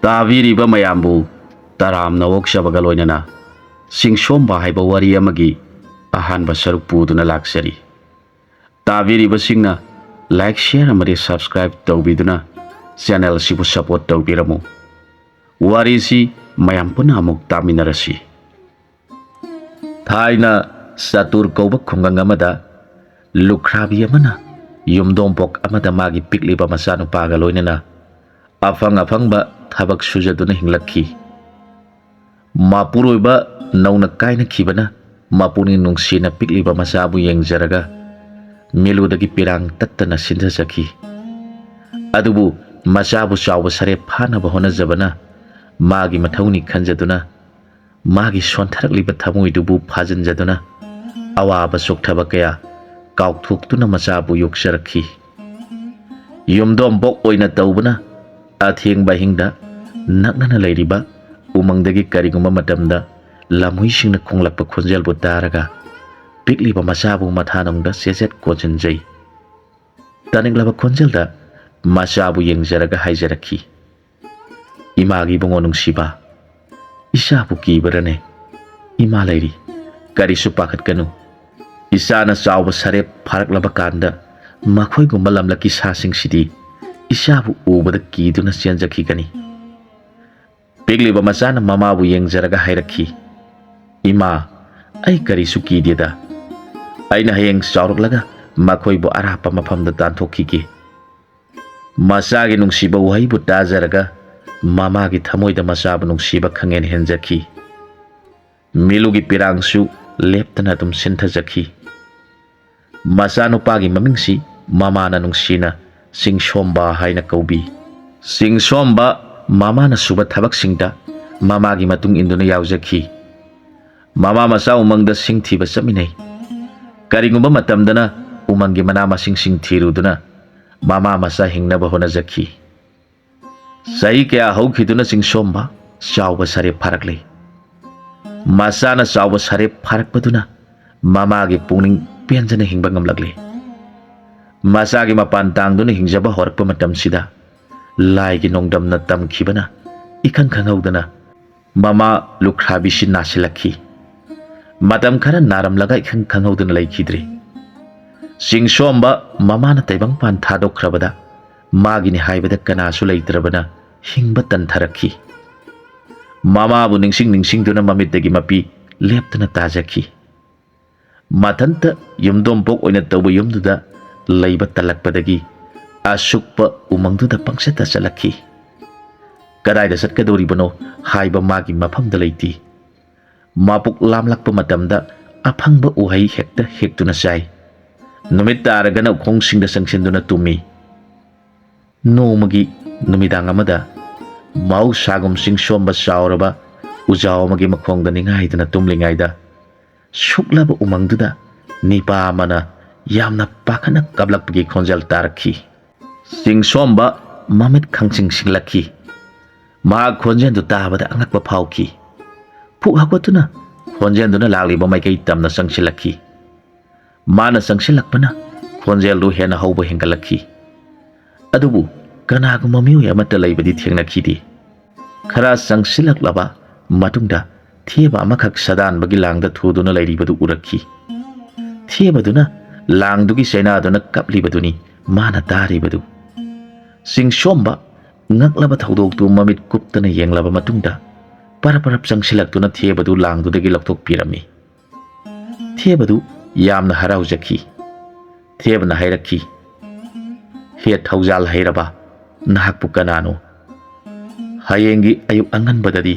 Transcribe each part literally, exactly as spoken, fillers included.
ꯇꯥꯕꯤꯔꯤꯕ ꯃꯌꯥꯝꯕꯨ ꯇꯔꯥꯝꯅ ꯑꯣꯛꯆꯕꯒ ꯂꯣꯏꯅꯅ ꯁꯤꯡꯁꯣꯝꯕ ꯍꯥꯏꯕ ꯋꯥꯔꯤ ꯑꯃꯒꯤ ꯑꯍꯥꯟꯕ ꯁꯔꯨꯛ ꯄꯨꯗꯨꯅ ꯂꯥꯛꯆꯔꯤ꯫ ꯇꯥꯕꯤꯔꯤꯕꯁꯤꯡꯅ like, share ꯑꯃꯗꯤ subscribe ꯇꯧꯕꯤꯗꯨꯅ channel ꯑꯁꯤꯕꯨ support ꯇꯧꯕꯤꯔꯝꯃꯨ꯫ ꯋꯥꯔꯤꯁꯤ ꯃꯌꯥꯝ ꯄꯨꯟꯅ ꯑꯃꯨꯛ ꯇꯥꯃꯤꯟꯅꯔꯁꯤ꯫ ꯊꯥꯏꯅ ꯆꯇꯨꯔ ꯀꯧꯕ ꯈꯨꯡꯒꯪ ꯑꯃꯗ ꯂꯨꯈ꯭ꯔꯥꯕꯤ ꯑꯃꯅ ꯌꯨꯝꯗꯣꯡꯄꯣꯛ ꯑꯃꯗ ꯃꯥꯒꯤ ꯄꯤꯛꯂꯤꯕ ꯃꯆꯥꯅꯨꯄꯥꯒ ꯂꯣꯏꯅꯅ ꯑꯐꯪ ꯑꯐꯪꯕ ꯊꯕꯛ ꯁꯨꯖꯗꯨꯅ ꯍꯤꯡꯂꯛꯈꯤ꯫ ꯃꯄꯨꯔꯣꯏꯕ ꯅꯧꯅ ꯀꯥꯏꯅꯈꯤꯕꯅ ꯃꯄꯨꯛꯅꯤꯡ ꯅꯨꯡꯁꯤꯅ ꯄꯤꯛꯂꯤꯕ ꯃꯆꯥꯕꯨ ꯌꯦꯡꯖꯔꯒ ꯃꯤꯂꯨꯗꯒꯤ ꯄꯤꯔꯥꯡ ꯇꯠꯇꯅ ꯁꯤꯟꯊꯖꯈꯤ꯫ ꯑꯗꯨꯕꯨ ꯃꯆꯥꯕꯨ ꯆꯥꯎꯕ ꯁꯔꯦꯞ ꯐꯥꯅꯕ ꯍꯣꯠꯅꯖꯕꯅ ꯃꯥꯒꯤ ꯃꯊꯧꯅꯤ ꯈꯟꯖꯗꯨꯅ ꯃꯥꯒꯤ ꯁꯣꯟꯊꯔꯛꯂꯤꯕ ꯊꯃꯣꯏꯗꯨꯕꯨ ꯐꯥꯖꯤꯟꯖꯗꯨꯅ ꯑꯋꯥꯕ ꯆꯣꯛꯊꯕ ꯀꯌꯥ ꯀꯥꯎꯊꯣꯛꯇꯨꯅ ꯃꯆꯥꯕꯨ ꯌꯣꯛꯆꯔꯛꯈꯤ꯫ ꯌꯨꯝꯗꯣꯝꯕꯣꯛ ꯑꯣꯏꯅ ꯇꯧꯕꯅ ꯑꯊꯦꯡꯕ ꯑꯍꯤꯡꯗ ꯅꯛꯅꯅ ꯂꯩꯔꯤꯕ ꯎꯃꯪꯗꯒꯤ ꯀꯔꯤꯒꯨꯝꯕ ꯃꯇꯝꯗ ꯂꯝꯍꯨꯏꯁꯤꯡꯅ ꯈꯣꯡꯂꯛꯄ ꯈꯣꯟꯖꯦꯜꯕꯨ ꯇꯥꯔꯒ ꯄꯤꯛꯂꯤꯕ ꯃꯆꯥꯕꯨ ꯃꯊꯥꯅꯨꯡꯗ ꯆꯦꯖꯦꯠ ꯀꯣꯟꯁꯤꯟꯖꯩ꯫ ꯇꯥꯅꯤꯡꯂꯕ ꯈꯣꯟꯖꯦꯜꯗ ꯃꯆꯥꯕꯨ ꯌꯦꯡꯖꯔꯒ ꯍꯥꯏꯖꯔꯛꯈꯤ, "ꯏꯃꯥꯒꯤ ꯏꯕꯨꯡꯉꯣ ꯅꯨꯡꯁꯤꯕ, ꯏꯆꯥꯕꯨ ꯀꯤꯕꯔꯅꯦ? ꯏꯃꯥ ꯂꯩꯔꯤ, ꯀꯔꯤꯁꯨ ꯄꯥꯈꯠꯀꯅꯨ꯫ ꯏꯆꯥꯅ ꯆꯥꯎꯕ ꯁꯔꯦꯞ ꯐꯥꯔꯛꯂꯕ ꯀꯥꯟꯗ ꯃꯈꯣꯏꯒꯨꯝꯕ ꯂꯝꯂꯛꯀꯤ ꯁꯥꯁꯤꯡꯁꯤꯗꯤ ꯏꯆꯥꯕꯨ ꯎꯕꯗ ꯀꯤꯗꯨꯅ ꯆꯦꯟꯖꯈꯤꯒꯅꯤ꯫" ꯄꯤꯛꯂꯤꯕ ꯃꯆꯥꯅ ꯃꯃꯥꯕꯨ ꯌꯦꯡꯖꯔꯒ ꯍꯥꯏꯔꯛꯈꯤ, "ꯏꯃꯥ, ꯑꯩ ꯀꯔꯤꯁꯨ ꯀꯤꯗꯦꯗ꯫ ꯑꯩꯅ ꯍꯌꯦꯡ ꯆꯥꯎꯔꯛꯂꯒ ꯃꯈꯣꯏꯕꯨ ꯑꯔꯥꯞꯄ ꯃꯐꯝꯗ ꯇꯥꯟꯊꯣꯛꯈꯤꯒꯦ꯫" ꯃꯆꯥꯒꯤ ꯅꯨꯡꯁꯤꯕ ꯋꯥꯍꯩꯕꯨ ꯇꯥꯖꯔꯒ ꯃꯃꯥꯒꯤ ꯊꯃꯣꯏꯗ ꯃꯆꯥꯕꯨ ꯅꯨꯡꯁꯤꯕ ꯈꯪꯍꯦꯟ ꯍꯦꯟꯖꯈꯤ꯫ ꯃꯤꯂꯨꯒꯤ ꯄꯤꯔꯥꯡꯁꯨ ꯂꯦꯞꯇꯅ ꯑꯗꯨꯝ ꯁꯤꯟꯊꯖꯈꯤ꯫ ꯃꯆꯥꯅꯨꯄꯥꯒꯤ ꯃꯃꯤꯡꯁꯤ ꯃꯃꯥꯅ ꯅꯨꯡꯁꯤꯅ ꯆꯤꯡꯁꯣꯝꯕ ꯍꯥꯏꯅ ꯀꯧꯕꯤ꯫ ꯆꯤꯡꯁꯣꯝꯕ ꯃꯃꯥꯅ ꯁꯨꯕ ꯊꯕꯛꯁꯤꯡꯗ ꯃꯃꯥꯒꯤ ꯃꯇꯨꯡ ꯏꯟꯗꯨꯅ ꯌꯥꯎꯖꯈꯤ꯫ ꯃꯃꯥ ꯃꯆꯥ ꯎꯃꯪꯗ ꯁꯤꯡ ꯊꯤꯕ ꯆꯠꯃꯤꯟꯅꯩ꯫ ꯀꯔꯤꯒꯨꯝꯕ ꯃꯇꯝꯗꯅ ꯎꯃꯪꯒꯤ ꯃꯅꯥ ꯃꯁꯤꯡꯁꯤꯡ ꯊꯤꯔꯨꯗꯨꯅ ꯃꯃꯥ ꯃꯆꯥ ꯍꯤꯡꯅꯕ ꯍꯣꯠꯅꯖꯈꯤ꯫ ꯆꯍꯤ ꯀꯌꯥ ꯍꯧꯈꯤꯗꯨꯅ ꯆꯤꯡꯁꯣꯝꯕ ꯆꯥꯎꯕ ꯁꯔꯦꯞ ꯐꯥꯔꯛꯂꯦ꯫ ꯃꯆꯥꯅ ꯆꯥꯎꯕ ꯁꯔꯦꯞ ꯐꯥꯔꯛꯄꯗꯨꯅ ꯃꯃꯥꯒꯤ ꯄꯨꯛꯅꯤꯡ ꯄꯦꯟꯖꯅ ꯍꯤꯡꯕ ꯉꯝꯂꯛꯂꯦ꯫ ꯃꯆꯥꯒꯤ ꯃꯄꯥꯟ ꯇꯥꯡꯗꯨꯅ ꯍꯤꯡꯖꯕ ꯍꯧꯔꯛꯄ ꯃꯇꯝꯁꯤꯗ ꯂꯥꯏꯒꯤ ꯅꯣꯡꯗꯝꯅ ꯇꯝꯈꯤꯕꯅ ꯏꯈꯪ ꯈꯪꯍꯧꯗꯅ ꯃꯃꯥ ꯂꯨꯈ꯭ꯔꯥꯕꯤꯁꯤ ꯅꯥꯁꯤꯜꯂꯛꯈꯤ꯫ ꯃꯇꯝ ꯈꯔ ꯅꯥꯔꯝꯂꯒ ꯏꯈꯪ ꯈꯪꯍꯧꯗꯅ ꯂꯩꯈꯤꯗ꯭ꯔꯦ꯫ ꯆꯤꯡꯁꯣꯝꯕ ꯃꯃꯥꯅ ꯇꯥꯏꯕꯪꯄꯥꯟ ꯊꯥꯗꯣꯛꯈ꯭ꯔꯕꯗ ꯃꯥꯒꯤꯅꯤ ꯍꯥꯏꯕꯗ ꯀꯅꯥꯁꯨ ꯂꯩꯇ꯭ꯔꯕꯅ ꯍꯤꯡꯕ ꯇꯟꯊꯔꯛꯈꯤ꯫ ꯃꯃꯥꯕꯨ ꯅꯤꯡꯁꯤꯡ ꯅꯤꯡꯁꯤꯡꯗꯨꯅ ꯃꯃꯤꯠꯇꯒꯤ ꯃꯄꯤ ꯂꯦꯞꯇꯅ ꯇꯥꯖꯈꯤ꯫ ꯃꯊꯟꯇ ꯌꯨꯝꯗꯣꯝꯄꯣꯛ ꯑꯣꯏꯅ ꯇꯧꯕ ꯌꯨꯝꯗꯨꯗ ꯂꯩꯕ ꯇꯜꯂꯛꯄꯗꯒꯤ ꯑꯁꯨꯛꯄ ꯎꯃꯪꯗꯨꯗ ꯄꯪꯆꯠꯇ ꯆꯠꯂꯛꯈꯤ꯫ ꯀꯗꯥꯏꯗ ꯆꯠꯀꯗꯧꯔꯤꯕꯅꯣ ꯍꯥꯏꯕ ꯃꯥꯒꯤ ꯃꯐꯝꯗ ꯂꯩꯇꯦ꯫ ꯃꯄꯨꯛ ꯂꯥꯝꯂꯛꯄ ꯃꯇꯝꯗ ꯑꯐꯪꯕ ꯎꯍꯩ ꯍꯦꯛꯇ ꯍꯦꯛꯇꯨꯅ ꯆꯥꯏ꯫ ꯅꯨꯃꯤꯠ ꯇꯥꯔꯒꯅ ꯎꯈꯣꯡꯁꯤꯡꯗ ꯆꯪꯁꯤꯟꯗꯨꯅ ꯇꯨꯝꯃꯤ꯫ ꯅꯣꯡꯃꯒꯤ ꯅꯨꯃꯤꯗꯥꯡ ꯑꯃꯗ ꯃꯍꯧꯁꯥꯒꯨꯝ ꯆꯤꯡꯁꯣꯝꯕ ꯆꯥꯎꯔꯕ ꯎꯖꯥꯎ ꯑꯃꯒꯤ ꯃꯈꯣꯡꯗ ꯅꯤꯡꯉꯥꯏꯗꯨꯅ ꯇꯨꯝꯂꯤꯉꯩꯗ ꯁꯨꯛꯂꯕ ꯎꯃꯪꯗꯨꯗ ꯅꯤꯄꯥ ꯑꯃꯅ ꯌꯥꯝꯅ ꯄꯥꯈꯠꯅ ꯀꯞꯂꯛꯄꯒꯤ ꯈꯣꯟꯖꯦꯜ ꯇꯥꯔꯛꯈꯤ꯫ ꯆꯤꯡꯁꯣꯝꯕ ꯃꯃꯤꯠ ꯈꯪꯁꯤꯡ ꯁꯤꯡꯂꯛꯈꯤ꯫ ꯃꯍꯥꯛ ꯈꯣꯟꯖꯦꯜꯗꯨ ꯇꯥꯕꯗ ꯑꯉꯛꯄ ꯐꯥꯎꯈꯤ꯫ ꯐꯨꯛ ꯍꯧꯒꯠꯇꯨꯅ ꯈꯣꯟꯖꯦꯜꯗꯨꯅ ꯂꯥꯛꯂꯤꯕ ꯃꯥꯏꯀꯩ ꯇꯝꯅ ꯆꯪꯁꯤꯜꯂꯛꯈꯤ꯫ ꯃꯥꯅ ꯆꯪꯁꯤꯜꯂꯛꯄꯅ ꯈꯣꯟꯖꯦꯜꯗꯨ ꯍꯦꯟꯅ ꯍꯧꯕ ꯍꯦꯟꯒꯠꯂꯛꯈꯤ꯫ ꯑꯗꯨꯕꯨ ꯀꯅꯥꯒꯨꯝꯕ ꯃꯤꯑꯣꯏ ꯑꯃꯠꯇ ꯂꯩꯕꯗꯤ ꯊꯦꯡꯅꯈꯤꯗꯦ꯫ ꯈꯔ ꯆꯪꯁꯤꯜꯂꯛꯂꯕ ꯃꯇꯨꯡꯗ ꯊꯦꯕ ꯑꯃꯈꯛ ꯁꯥꯗꯥꯟꯕꯒꯤ ꯂꯥꯡꯗ ꯊꯨꯗꯨꯅ ꯂꯩꯔꯤꯕꯗꯨ ꯎꯔꯛꯈꯤ꯫ ꯊꯦꯕꯗꯨꯅ ꯂꯥꯡꯗꯨꯒꯤ ꯆꯩꯅꯥꯗꯨꯅ ꯀꯞꯂꯤꯕꯗꯨꯅꯤ ꯃꯥꯅ ꯇꯥꯔꯤꯕꯗꯨ꯫ ꯆꯤꯡꯁꯣꯝꯕ ꯉꯛꯂꯕ ꯊꯧꯗꯣꯛꯇꯨ ꯃꯃꯤꯠ ꯀꯨꯞꯇꯅ ꯌꯦꯡꯂꯕ ꯃꯇꯨꯡꯗ ꯄꯔꯞ ꯄꯔꯞ ꯆꯪꯁꯤꯜꯂꯛꯇꯨꯅ ꯊꯦꯕꯗꯨ ꯂꯥꯡꯗꯨꯗꯒꯤ ꯂꯧꯊꯣꯛꯄꯤꯔꯝꯃꯤ꯫ ꯊꯦꯕꯗꯨ ꯌꯥꯝꯅ ꯍꯔꯥꯎꯖꯈꯤ꯫ ꯊꯦꯕꯅ ꯍꯥꯏꯔꯛꯈꯤ, "ꯍꯦ ꯊꯧꯖꯥꯜ ꯍꯩꯔꯕ, ꯅꯍꯥꯛꯄꯨ ꯀꯅꯥꯅꯣ? ꯍꯌꯦꯡꯒꯤ ꯑꯌꯨꯛ ꯑꯉꯟꯕꯗꯗꯤ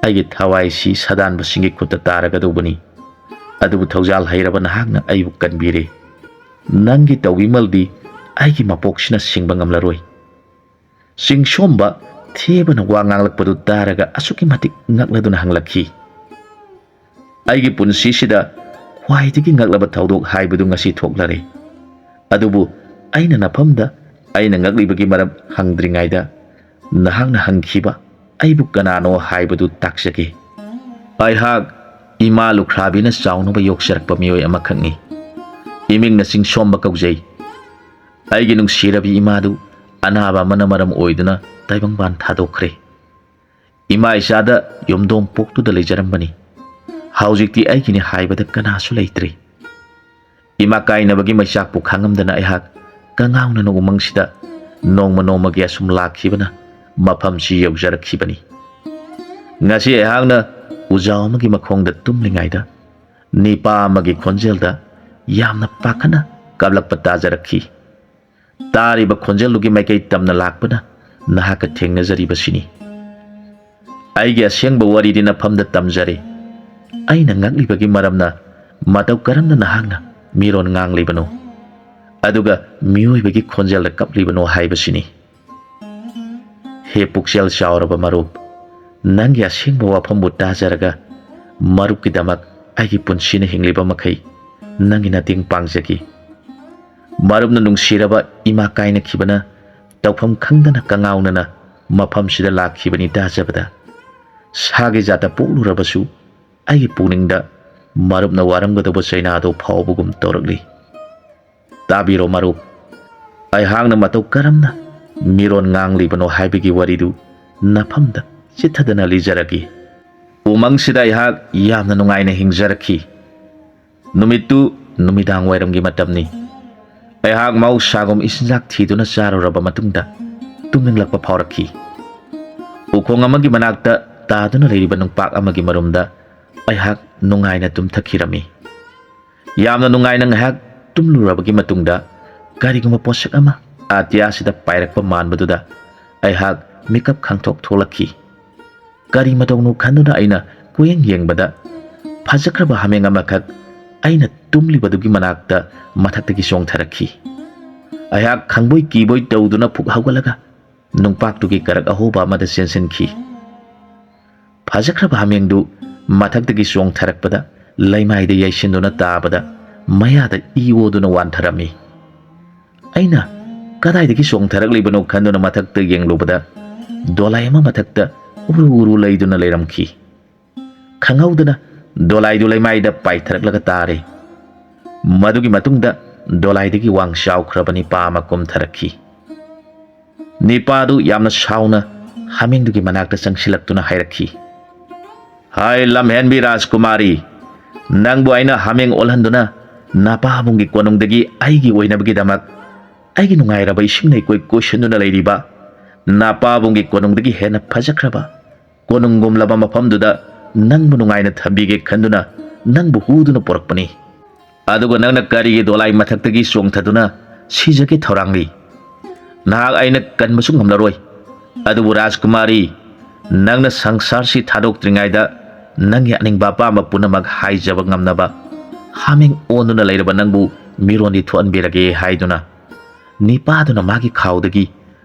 ꯑꯩꯒꯤ ꯊꯋꯥꯏꯁꯤ ꯁꯥꯗꯥꯟꯕꯁꯤꯡꯒꯤ ꯈꯨꯠꯇ ꯇꯥꯔꯒꯗꯧꯕꯅꯤ꯫ ꯑꯗꯨꯕꯨ ꯊꯧꯖꯥꯜ ꯍꯩꯔꯕ ꯅꯍꯥꯛꯅ ꯑꯩꯕꯨ ꯀꯟꯕꯤꯔꯦ꯫ ꯅꯪꯒꯤ ꯇꯧꯕꯤꯃꯜꯗꯤ ꯑꯩꯒꯤ ꯃꯄꯣꯛꯁꯤꯅ ꯁꯤꯡꯕ ꯉꯝꯂꯔꯣꯏ꯫" ꯆꯤꯡꯁꯣꯝꯕ ꯊꯦꯕꯅ ꯋꯥ ꯉꯥꯡꯂꯛꯄꯗꯨ ꯇꯥꯔꯒ ꯑꯁꯨꯛꯀꯤ ꯃꯇꯤꯛ ꯉꯛꯂꯗꯨꯅ ꯍꯪꯂꯛꯈꯤ, "ꯑꯩꯒꯤ ꯄꯨꯟꯁꯤꯁꯤꯗ ꯈ꯭ꯋꯥꯏꯗꯒꯤ ꯉꯛꯂꯕ ꯊꯧꯗꯣꯛ ꯍꯥꯏꯕꯗꯨ ꯉꯁꯤ ꯊꯣꯛꯂꯔꯦ꯫ ꯑꯗꯨꯕꯨ ꯑꯩꯅ ꯅꯐꯝꯗ ꯑꯩꯅ ꯉꯛꯂꯤꯕꯒꯤ ꯃꯔꯝ ꯍꯪꯗ꯭ꯔꯤꯉꯩꯗ ꯅꯍꯥꯛꯅ ꯍꯪꯈꯤꯕ ꯑꯩꯕꯨ ꯀꯅꯥꯅꯣ ꯍꯥꯏꯕꯗꯨ ꯇꯥꯛꯆꯒꯦ꯫ ꯑꯩꯍꯥꯛ ꯏꯃꯥ ꯂꯨꯈ꯭ꯔꯥꯕꯤꯅ ꯆꯥꯎꯅꯕ ꯌꯣꯛꯆꯔꯛꯄ ꯃꯤꯑꯣꯏ ꯑꯃꯈꯛꯅꯤ꯫ ꯏꯃꯤꯡꯅ ꯆꯤꯡꯁꯣꯝꯕ ꯀꯧꯖꯩ꯫ ꯑꯩꯒꯤ ꯅꯨꯡꯁꯤꯔꯕꯤ ꯏꯃꯥꯗꯨ ꯑꯅꯥꯕ ꯑꯃꯅ ꯃꯔꯝ ꯑꯣꯏꯗꯨꯅ ꯇꯥꯏꯕꯪꯄꯥꯟ ꯊꯥꯗꯣꯛꯈ꯭ꯔꯦ꯫ ꯏꯃꯥ ꯏꯆꯥꯗ ꯌꯨꯝꯗꯣꯡ ꯄꯣꯛꯇꯨꯗ ꯂꯩꯖꯔꯝꯕꯅꯤ꯫ ꯍꯧꯖꯤꯛꯇꯤ ꯑꯩꯒꯤꯅꯤ ꯍꯥꯏꯕꯗ ꯀꯅꯥꯁꯨ ꯂꯩꯇ꯭ꯔꯦ꯫ ꯏꯃꯥ ꯀꯥꯏꯅꯕꯒꯤ ꯃꯩꯆꯥꯛꯄꯨ ꯈꯥꯡꯉꯝꯗꯅ ꯑꯩꯍꯥꯛ ꯀꯉꯥꯎꯅꯅ ꯎꯃꯪꯁꯤꯗ ꯅꯣꯡꯃ ꯅꯣꯡꯃꯒꯤ ꯑꯁꯨꯝ ꯂꯥꯛꯈꯤꯕꯅ ꯃꯐꯝꯁꯤ ꯌꯧꯖꯔꯛꯈꯤꯕꯅꯤ꯫ ꯉꯁꯤ ꯑꯩꯍꯥꯛꯅ ꯎꯖꯥꯎ ꯑꯃꯒꯤ ꯃꯈꯣꯡꯗ ꯇꯨꯝꯂꯤꯉꯩꯗ ꯅꯤꯄꯥ ꯑꯃꯒꯤ ꯈꯣꯟꯖꯦꯜꯗ ꯌꯥꯝꯅ ꯄꯥꯈꯠꯅ ꯀꯞꯂꯛꯄ ꯇꯥꯖꯔꯛꯈꯤ꯫ ꯇꯥꯔꯤꯕ ꯈꯣꯟꯖꯦꯜꯗꯨꯒꯤ ꯃꯥꯏꯀꯩ ꯇꯝꯅ ꯂꯥꯛꯄꯅ ꯅꯍꯥꯛꯀ ꯊꯦꯡꯅꯖꯔꯤꯕꯁꯤꯅꯤ꯫ ꯑꯩꯒꯤ ꯑꯁꯦꯡꯕ ꯋꯥꯔꯤꯗꯤ ꯅꯐꯝꯗ ꯇꯝꯖꯔꯦ꯫ ꯑꯩꯅ ꯉꯛꯂꯤꯕꯒꯤ ꯃꯔꯝꯅ ꯃꯇꯧ ꯀꯔꯝꯅ ꯅꯍꯥꯛꯅ ꯃꯤꯔꯣꯟ ꯉꯥꯡꯂꯤꯕꯅꯣ? ꯑꯗꯨꯒ ꯃꯤꯑꯣꯏꯕꯒꯤ ꯈꯣꯟꯖꯦꯜꯗ ꯀꯞꯂꯤꯕꯅꯣ ꯍꯥꯏꯕꯁꯤꯅꯤ꯫ ꯍꯦ ꯄꯨꯛꯆꯦꯜ ꯆꯥꯎꯔꯕ ꯃꯔꯨꯞ, ꯅꯪꯒꯤ ꯑꯁꯦꯡꯕ ꯋꯥꯐꯝꯕꯨ ꯇꯥꯖꯔꯒ ꯃꯔꯨꯞꯀꯤꯗꯃꯛ ꯑꯩꯒꯤ ꯄꯨꯟꯁꯤꯅ ꯍꯤꯡꯂꯤꯕ ꯃꯈꯩ ꯅꯪꯒꯤ ꯃꯇꯦꯡ ꯄꯥꯡꯖꯒꯦ꯫ ꯃꯔꯨꯞꯅ ꯅꯨꯡꯁꯤꯔꯕ ꯏꯃꯥ ꯀꯥꯏꯅꯈꯤꯕꯅ ꯇꯧꯐꯝ ꯈꯪꯗꯅ ꯀꯉꯥꯎꯅꯅ ꯃꯐꯝꯁꯤꯗ ꯂꯥꯛꯈꯤꯕꯅꯤ ꯇꯥꯖꯕꯗ꯫ ꯁꯥꯒꯤ ꯖꯥꯠꯇ ꯄꯣꯛꯂꯨꯔꯕꯁꯨ ꯑꯩꯒꯤ ꯄꯨꯛꯅꯤꯡꯗ ꯃꯔꯨꯞꯅ ꯋꯥꯔꯝꯒꯗꯧꯕ ꯆꯩꯅꯥꯗꯣ ꯐꯥꯎꯕꯒꯨꯝ ꯇꯧꯔꯛꯂꯤ꯫ ꯇꯥꯕꯤꯔꯣ ꯃꯔꯨꯞ, ꯑꯩꯍꯥꯛꯅ ꯃꯇꯧ ꯀꯔꯝꯅ ꯃꯤꯔꯣꯟ ꯉꯥꯡꯂꯤꯕꯅꯣ ꯍꯥꯏꯕꯒꯤ ꯋꯥꯔꯤꯗꯨ ꯅꯐꯝꯗ ꯆꯤꯠꯊꯗꯅ ꯂꯤꯖꯔꯒꯦ꯫ ꯎꯃꯪꯁꯤꯗ ꯑꯩꯍꯥꯛ ꯌꯥꯝꯅ ꯅꯨꯡꯉꯥꯏꯅ ꯍꯤꯡꯖꯔꯛꯈꯤ꯫ ꯅꯨꯃꯤꯠꯇꯨ ꯅꯨꯃꯤꯗꯥꯡ ꯋꯥꯏꯔꯝꯒꯤ ꯃꯇꯝꯅꯤ꯫ ꯑꯩꯍꯥꯛ ꯃꯍꯧꯁꯥꯒꯨꯝ ꯏꯆꯤꯟꯖꯥꯛ ꯊꯤꯗꯨꯅ ꯆꯥꯔꯨꯔꯕ ꯃꯇꯨꯡꯗ ꯇꯨꯝꯅꯤꯡꯂꯛꯄ ꯐꯥꯎꯔꯛꯈꯤ꯫ ꯎꯈꯣꯡ ꯑꯃꯒꯤ ꯃꯅꯥꯛꯇ ꯇꯥꯗꯨꯅ ꯂꯩꯔꯤꯕ ꯅꯨꯡꯄꯥꯛ ꯑꯃꯒꯤ ꯃꯔꯨꯝꯗ ꯑꯩꯍꯥꯛ ꯅꯨꯡꯉꯥꯏꯅ ꯇꯨꯝꯊꯈꯤꯔꯝꯃꯤ꯫ ꯌꯥꯝꯅ ꯅꯨꯡꯉꯥꯏꯅ ꯉꯥꯏꯍꯥꯛ ꯇꯨꯝꯂꯨꯔꯕꯒꯤ ꯃꯇꯨꯡꯗ ꯀꯔꯤꯒꯨꯝꯕ ꯄꯣꯠꯁꯛ ꯑꯃ ꯑꯇꯤꯌꯥꯁꯤꯗ ꯄꯥꯏꯔꯛꯄ ꯃꯥꯟꯕꯗꯨꯗ ꯑꯩꯍꯥꯛ ꯃꯤꯀꯞ ꯈꯪꯊꯣꯛ ꯊꯣꯛꯂꯛꯈꯤ꯫ ꯀꯔꯤ ꯃꯇꯧꯅꯣ ꯈꯟꯗꯨꯅ ꯑꯩꯅ ꯀꯣꯏꯌꯦꯡ ꯌꯦꯡꯕꯗ ꯐꯖꯈ꯭ꯔꯕ ꯍꯥꯃꯦꯡ ꯑꯃꯈꯛ ꯑꯩꯅ ꯇꯨꯝꯂꯤꯕꯗꯨꯒꯤ ꯃꯅꯥꯛꯇ ꯃꯊꯛꯇꯒꯤ ꯆꯣꯡꯊꯔꯛꯈꯤ꯫ ꯑꯩꯍꯥꯛ ꯈꯪꯕꯣꯏ ꯀꯤꯕꯣꯏ ꯇꯧꯗꯨꯅ ꯐꯨꯛ ꯍꯧꯒꯠꯂꯒ ꯅꯨꯡꯄꯥꯛꯇꯨꯒꯤ ꯀꯔꯛ ꯑꯍꯣꯕ ꯑꯃꯗ ꯆꯦꯟꯁꯤꯟꯈꯤ꯫ ꯐꯖꯈ꯭ꯔꯕ ꯍꯥꯃꯦꯡꯗꯨ ꯃꯊꯛꯇꯒꯤ ꯆꯣꯡꯊꯔꯛꯄꯗ ꯂꯩꯃꯥꯏꯗ ꯌꯩꯁꯤꯟꯗꯨꯅ ꯇꯥꯕꯗ ꯃꯌꯥꯗ ꯏ ꯑꯣꯗꯨꯅ ꯋꯥꯟꯊꯔꯝꯃꯤ꯫ ꯑꯩꯅ ꯀꯗꯥꯏꯗꯒꯤ ꯆꯣꯡꯊꯔꯛꯂꯤꯕꯅꯣ ꯈꯟꯗꯨꯅ ꯃꯊꯛꯇ ꯌꯦꯡꯂꯨꯕꯗ ꯗꯣꯂꯥꯏ ꯑꯃ ꯃꯊꯛꯇ ꯎꯔꯨ ꯎꯔꯨ ꯂꯩꯗꯨꯅ ꯂꯩꯔꯝꯈꯤ꯫ ꯈꯪꯍꯧꯗꯅ ꯗꯣꯂꯥꯏꯗꯨ ꯂꯩꯃꯥꯏꯗ ꯄꯥꯏꯊꯔꯛꯂꯒ ꯇꯥꯔꯦ꯫ ꯃꯗꯨꯒꯤ ꯃꯇꯨꯡꯗ ꯗꯣꯂꯥꯏꯗꯒꯤ ꯋꯥꯡ ꯆꯥꯎꯈ꯭ꯔꯕ ꯅꯤꯄꯥ ꯑꯃ ꯀꯨꯝꯊꯔꯛꯈꯤ꯫ ꯅꯤꯄꯥꯗꯨ ꯌꯥꯝꯅ ꯁꯥꯎꯅ ꯍꯥꯃꯦꯡꯗꯨꯒꯤ ꯃꯅꯥꯛꯇ ꯆꯪꯁꯤꯜꯂꯛꯇꯨꯅ ꯍꯥꯏꯔꯛꯈꯤ, "ꯍꯥꯏ ꯂꯝꯍꯦꯟꯕꯤ ꯔꯥꯖꯀꯨꯃꯥꯔꯤ, ꯅꯪꯕꯨ ꯑꯩꯅ ꯍꯥꯃꯦꯡ ꯑꯣꯜꯍꯟꯗꯨꯅ ꯅꯄꯥꯕꯨꯡꯒꯤ ꯀꯣꯅꯨꯡꯗꯒꯤ ꯑꯩꯒꯤ ꯑꯣꯏꯅꯕꯒꯤꯗꯃꯛ ꯑꯩꯒꯤ ꯅꯨꯡꯉꯥꯏꯔꯕ ꯏꯁꯤꯡ ꯂꯩꯀꯣꯏ ꯀꯣꯏꯁꯤꯟꯗꯨꯅ ꯂꯩꯔꯤꯕ ꯅꯄꯥꯕꯨꯡꯒꯤ ꯀꯣꯅꯨꯡꯗꯒꯤ ꯍꯦꯟꯅ ꯐꯖꯈ꯭ꯔꯕ ꯀꯣꯅꯨꯡꯒꯨꯝꯂꯕ ꯃꯐꯝꯗꯨꯗ ꯅꯪꯕꯨ ꯅꯨꯡꯉꯥꯏꯅ ꯊꯝꯕꯤꯒꯦ ꯈꯟꯗꯨꯅ ꯅꯪꯕꯨ ꯍꯨꯗꯨꯅ ꯄꯨꯔꯛꯄꯅꯤ꯫ ꯑꯗꯨꯒ ꯅꯪꯅ ꯀꯔꯤꯒꯤ ꯗꯣꯂꯥꯏ ꯃꯊꯛꯇꯒꯤ ꯆꯣꯡꯊꯗꯨꯅ ꯁꯤꯖꯒꯦ ꯊꯧꯔꯥꯡꯂꯤ? ꯅꯍꯥꯛ ꯑꯩꯅ ꯀꯟꯕꯁꯨ ꯉꯝꯂꯔꯣꯏ꯫ ꯑꯗꯨꯕꯨ ꯔꯥꯖꯀꯨꯃꯥꯔꯤ, ꯅꯪꯅ ꯁꯪꯁꯥꯔꯁꯤ ꯊꯥꯗꯣꯛꯇ꯭ꯔꯤꯉꯩꯗ ꯅꯪꯒꯤ ꯑꯅꯤꯡꯕ ꯑꯄꯥꯝꯕ ꯄꯨꯝꯅꯃꯛ ꯍꯥꯏꯖꯕ ꯉꯝꯅꯕ ꯍꯥꯃꯦꯡ ꯑꯣꯟꯗꯨꯅ ꯂꯩꯔꯕ ꯅꯪꯕꯨ ꯃꯤꯔꯣꯟꯗꯤ ꯊꯣꯛꯍꯟꯕꯤꯔꯒꯦ" ꯍꯥꯏꯗꯨꯅ ꯅꯤꯄꯥꯗꯨꯅ ꯃꯥꯒꯤ ꯈꯥꯎꯗꯒꯤ